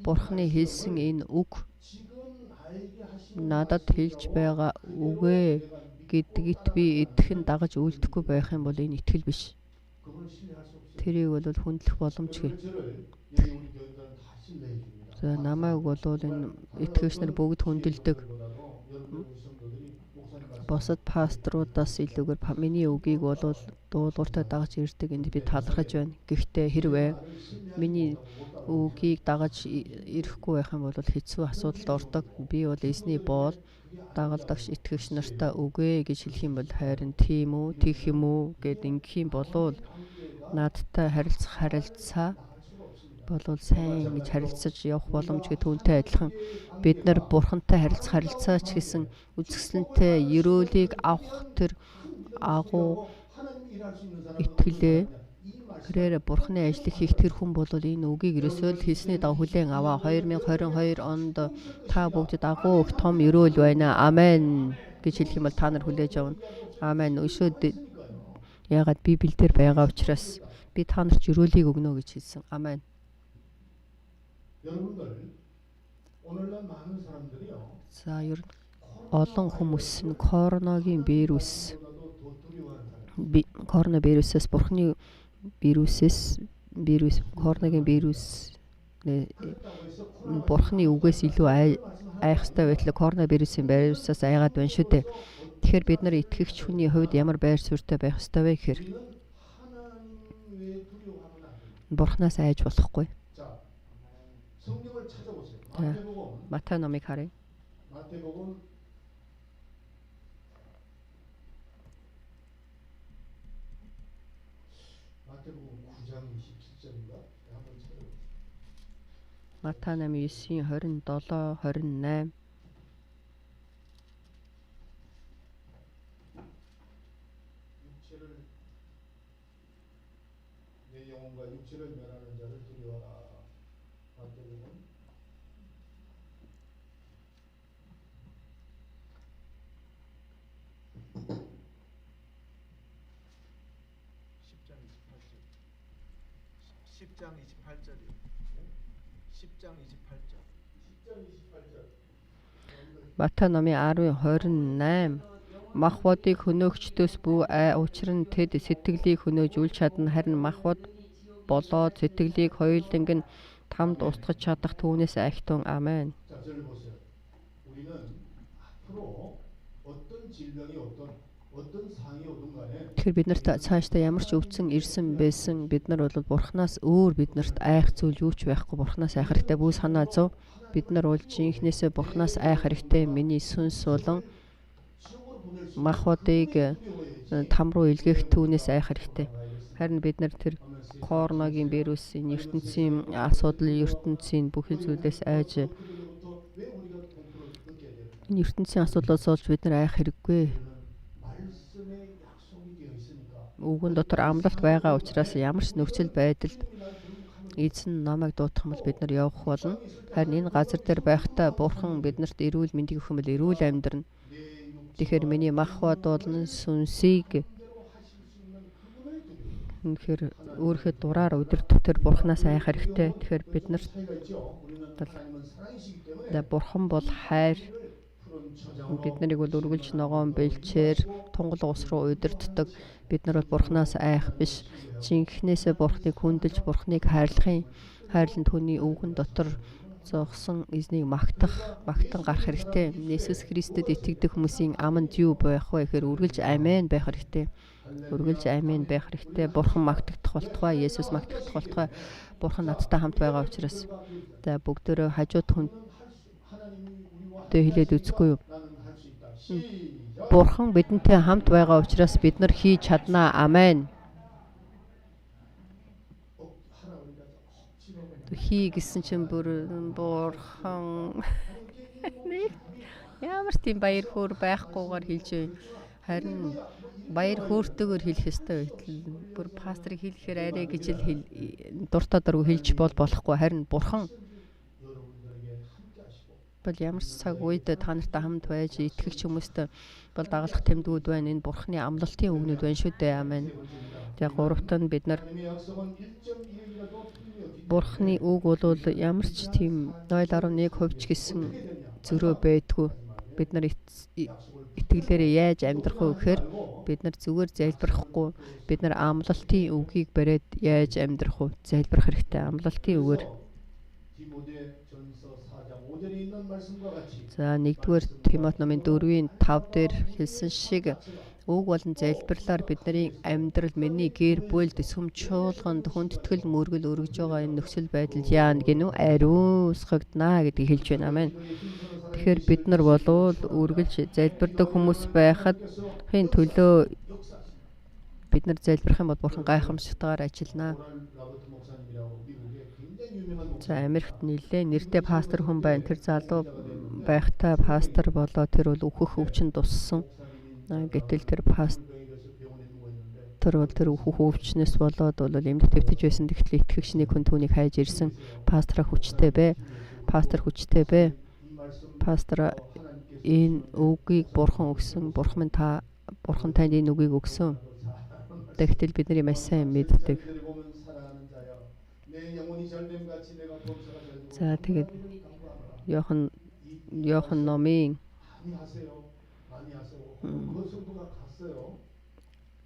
Бурхны хэлсэн энэ үг надад хэлж байгаа үгээ гэдэгт би итгэн дагаж үйлдэхгүй байх юм бол энэ итгэл биш. Тэрийг бол хүндлэх боломжгүй. За, намайг бол энэ итгэгч нар бүгд хүндэлдэг. Бусад пасторудаас илүүгээр миний үгийг бол дуулууртай дагаж ирдэг. Энд би талархаж байна. Гэхдээ хэрвээ миний үгийг дагаж ирэхгүй байх юм бол хэцүү асуудалд ордог. Би бол эзний боол дагалдагч итгэгч нартаа үгүй гэж хэлэх юм бол харин тийм үү, тэгэх юм уу гэд ингэх юм болвол надтай харилцах харилцаа болвол сайн гэж харилцаж явах боломжгүй түүнтэй адилхан бид нар Бурхантай харилцах харилцаа ч гэсэн үзэсгэлэнтэй ерөөлийг авах тэр агуу итгэлээ Тэрээр Бурхны ажлыг хийх тэр хүн бол энэ үгийг ерөөсөө л хэлсний дагуу хүлээн аваа. 2022 онд та бүгдэд агуу их том ерөөл байна. Амен гэж хэлэх юм бол та нар хүлээж авна. Амен. Өшөө яагаад Библиэлд байгаа учраас би та нарт ерөөлийг өгнө гэж хэлсэн. Амен. За ер нь олон хүмүүс нь коронагийн вирус, коронавирусээс Бурхны вирусээс вирус коронагийн вирус Бурхны үгээс илүү айх ёстой байтал коронавирусын вирусаас айгаад байна шүү дээ. Тэгэхээр бид нар итгэгч хүний хувьд ямар байр суурьтай байх ёстой вэ гэхээр Бурханаас айж болохгүй. За, Матай номыг харъя. Матай 8:9-27 28. 내 영혼과 육체를 멸하는 자를 두려워하라. 마태복음 10장 28절. 10장 28절이요. 10장 28절. 10장 28절. Матай номын 10:28. Махбодыг хөнөөгчдөөс бүү ай, учир нь тэд сэтгэлийг хөнөөж үл чадна, харин махбод болоод сэтгэлийг хоёуланг нь тамд устгаж чадах түүнээс айхтун. Амен. 자, 저를 보세요. 우리는 앞으로 어떤 질병이 오든 어떤 상이 오든 간에 Тэгэхээр бид нарт цаашдаа ямар ч өвчин ирсэн байсан бид нар бол Бурханаас өөр бид нарт айх зүйл юу ч байхгүй. Бурханаас айх хэрэгтэй. Бүү санаа зов. Бид нар бол жинхнээсээ Бурханаас айх хэрэгтэй. Миний сүнс болон 지옥으로 보낼 수 махбодыг там руу илгээх түүнээс айх хэрэгтэй. Харин бид нар тэр коронагийн вирусын ертөнцийн асуудал, ертөнцийн бүх зүйлээс айж 으로부터 왜 우리가 공포를 느껴야 되는가? энэ ертөнцийн асуудлаас болж бид нар айх хэрэггүй. 우리는 말씀의 약속이 되어 있으니까 Үгэн дотор амлалт байгаа учраас ямар ч нөхцөл байдалд эзэн намайг дуудах юм бол бид нар явах болно. Харин энэ газар дээр байхдаа Бурхан биднэрт эрүүл мэндийг өгөх юм бол эрүүл амьдрна. 내 육체와 Тэгэхээр миний махбод болон сүнсийг 대로 하실 수 있는 그분을 두려워. үнэхээр өөрийнхөө дураар удирдах тэр Бурханаас айх хэрэгтэй. Тэгэхээр бид нарт 차이가 있죠. 우리는 бол 하나님은 사랑이시기 때문에 за Бурхан бол хайр, 우리를 푸른 초장으로 бид нарыг бол үргэлж ногоон бэлчээр тунгалаг ус руу удирддаг. Бид нар бол Бурханаас айх биш. Жинхнээсээ Бурханыг хүндэлж, Бурханыг хайрлахын хайрлан түүний үгэн дотор зогсон эзнийг магтах, магтан гарах хэрэгтэй. Есүс Христэд итгэдэг хүмүүсийн аманд юу байх вэ гэхээр үргэлжл амен байх хэрэгтэй. Үргэлж амен байх хэрэгтэй. Бурхан магтагдах болтугай, Есүс магтагдах болтугай. Бурхан надтай хамт байгаа учраас за бүгдөө хажууд 하나님이 우리와 хүнтэй хэлээд үзэхгүй юу? 나는 할 수 있다. 시작. Бурхан бидэнтэй хамт байгаа учраас бид нар хийж чаднаа. Амен. 하라 그러니까 억지로 그냥 Хий гэсэн чинь бүр бурхан нэг ямар ч тийм баяр хөөр байхгүйгээр хэлж байна. Харин баяр хөөртэйгээр хэлэх ёстой байтал бүр пасторыг хэлэхээр арай гэж л дуртай дургүй хэлж бол болохгүй. Харин бурхан 여러분들에게 함께 하시고 бол ямар ч цаг үед та нартай хамт байж итгэгч хүмүүстэй бол дагалах тэмдгүүд байна. Энэ бурханы амлалтын үгнүүд байна шүү дээ. Амен. 세 번째입니다. Тэгээ гуравт нь бид нар 하나님의 약속은 1.1이라도 틀림이 없기 бурханы үг бол ямар ч тийм 0.1% ч гэсэн зөрөө байдгүй. Бид нар итгэлээрээ яаж амьдрах вэ гэхээр бид нар зүгээр залбирахгүй, бид нар амлалтын үгийг бариад яаж амьдрах вэ? Залбирах хэрэгтэй. Амлалтын үгээр. 디모데전서 4장 5절에 있는 말씀과 같이 За 1-р Тимот номын 4-ийн 5 дээр хэлсэн шиг үг болон залбирлаар бидний амьдрал, миний гэр бүлд, сүм чуулганд хүндэтгэл мөргөл өргөж байгаа энэ нөхцөл байдал яана гинүү ариусгагдана гэдгийг хэлж байна. Амен. Тэгэхээр бид нар болвол үргэлж залбирдаг хүмүүс байхад хийн төлөө бид нар залбирах юм бол Бурхан гайхамшигтайгаар ажиллана. 도널 라버트 목사님이라고 미국의 굉장히 유명한 За Америкт нэлээд нэртэй пастор хүн байна. Тэр залуу байхдаа пастор болоо тэр бол өөхөх өвчин туссан. 목사님이 Гэтэл тэр пастор 병이 돼서 병원에 누워 있는데 Пастор бол тэр өвчнөөс болоод бол эмнэлэгт хэвтэж байсан. Тэгтэл итгэгч нэг хүн түүнийг хайж ирсэн. Пастораа хүчтэй бэ. Пастор хүчтэй бэ. Пастор, энэ үгийг Бурхан өгсөн. Бурхан минь, та Бурхан танд энэ үгийг өгсөн. Тэгтэл бидний маш сайн мэддэг. За, тэгээд Иохан номын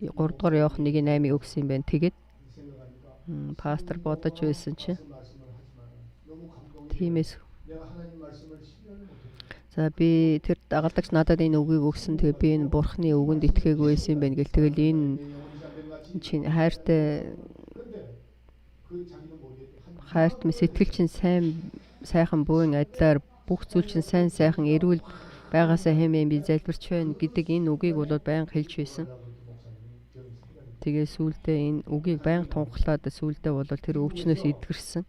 3 дугаар Иохан 1:8-ыг өгсөн юм байна. Тэгээд пастор бодож байсан чинь тиймээс, за, би тэр дагалдагч надад энэ үгийг өгсөн. Тэгээ би энэ Бурханы үгэнд итгээгүй байсан юм байна гэл. Тэгэл энэ чинь хайртай хайрт минь, сэтгэл чинь сайн сайхан буйн адилаар бүх зүйл чинь сайн сайхан эрүүл байгаасаа хэмээн би залбирч байна гэдэг энэ үгийг бол байнга хэлж байсан. Тэгээ сүүлдээ энэ үгийг байнга тунхаглаад сүүлдээ бол тэр өвчнөөс эдгэрсэн.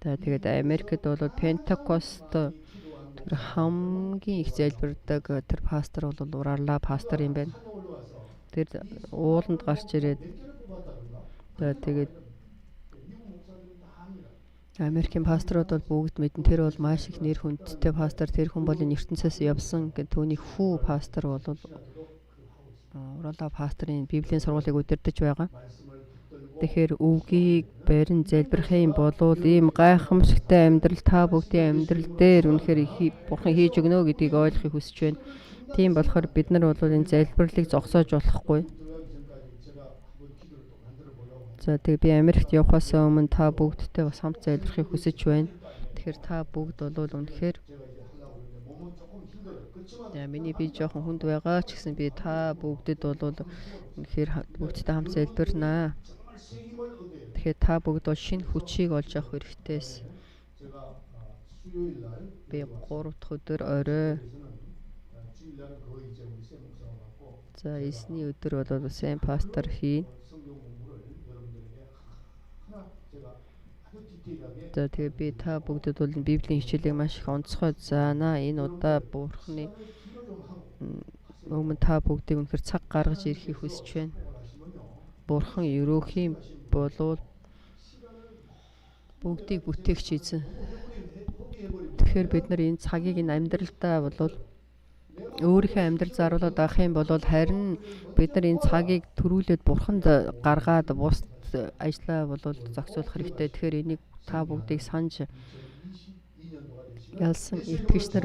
За, тэгээд Америкт бол Пентакост тэр хамгийн их залбирдаг тэр пастор бол Уралаа пастор юм байна. Тэр ууланд гарч ирээд, за, тэгээд Америкийн пасторууд бол бүгд мэднэ. Тэр бол маш их нэр хүндтэй пастор. Тэр хүн бол энэ ертөнцөөс явсан гэх түүний хүү пастор бол Уралаа пасторын Библийн сургуулийг удирдах байгаа. Тэгэхээр үгийг барин залбирах юм болвол ийм гайхамшигтай амьдрал та бүгдийн амьдрал дээр үнэхээр Бурхан хийж өгнө гэдгийг ойлгохыг хүсэж байна. Тийм болохоор бид нар бол энэ залбирлыг зогсоож болохгүй. За, тэгээ би Америкт явахаас өмнө та бүгдтэй бас хамт залбирахыг хүсэж байна. Тэгэхээр та бүгд бол үнэхээр, за, миний бие жоохон хүнд байгаа ч гэсэн би та бүгдэд бол үнэхээр бүгдтэй хамт залбирнаа. Тэгэхээр та бүгд бол шинэ хүчийг олж авах хэрэгтэйс. Би 3 дахь өдөр орой, за, эзний өдөр бол сайн пастор хийн. За, тэгээ би та бүгдэд бол Библийн хичээлийг маш их онцгой заана. Энэ удаа Бурхны өмнө та бүгдийг үнэхээр цаг гаргаж ирэхийг хүсэж байна. Бурхан ерөөх юм болвол бүгдийг бүтээгч эзэн. Тэгэхээр бид нар энэ цагийг энэ амьдралдаа болвол өөрийнхөө амьдрал заруулаад авах юм бол харин бид нар энэ цагийг төрүүлээд Бурханд гаргаад бус ажлаа болвол зохицуулах хэрэгтэй. Тэгэхээр энийг та бүгдийг санаж ялсан итгэгч нар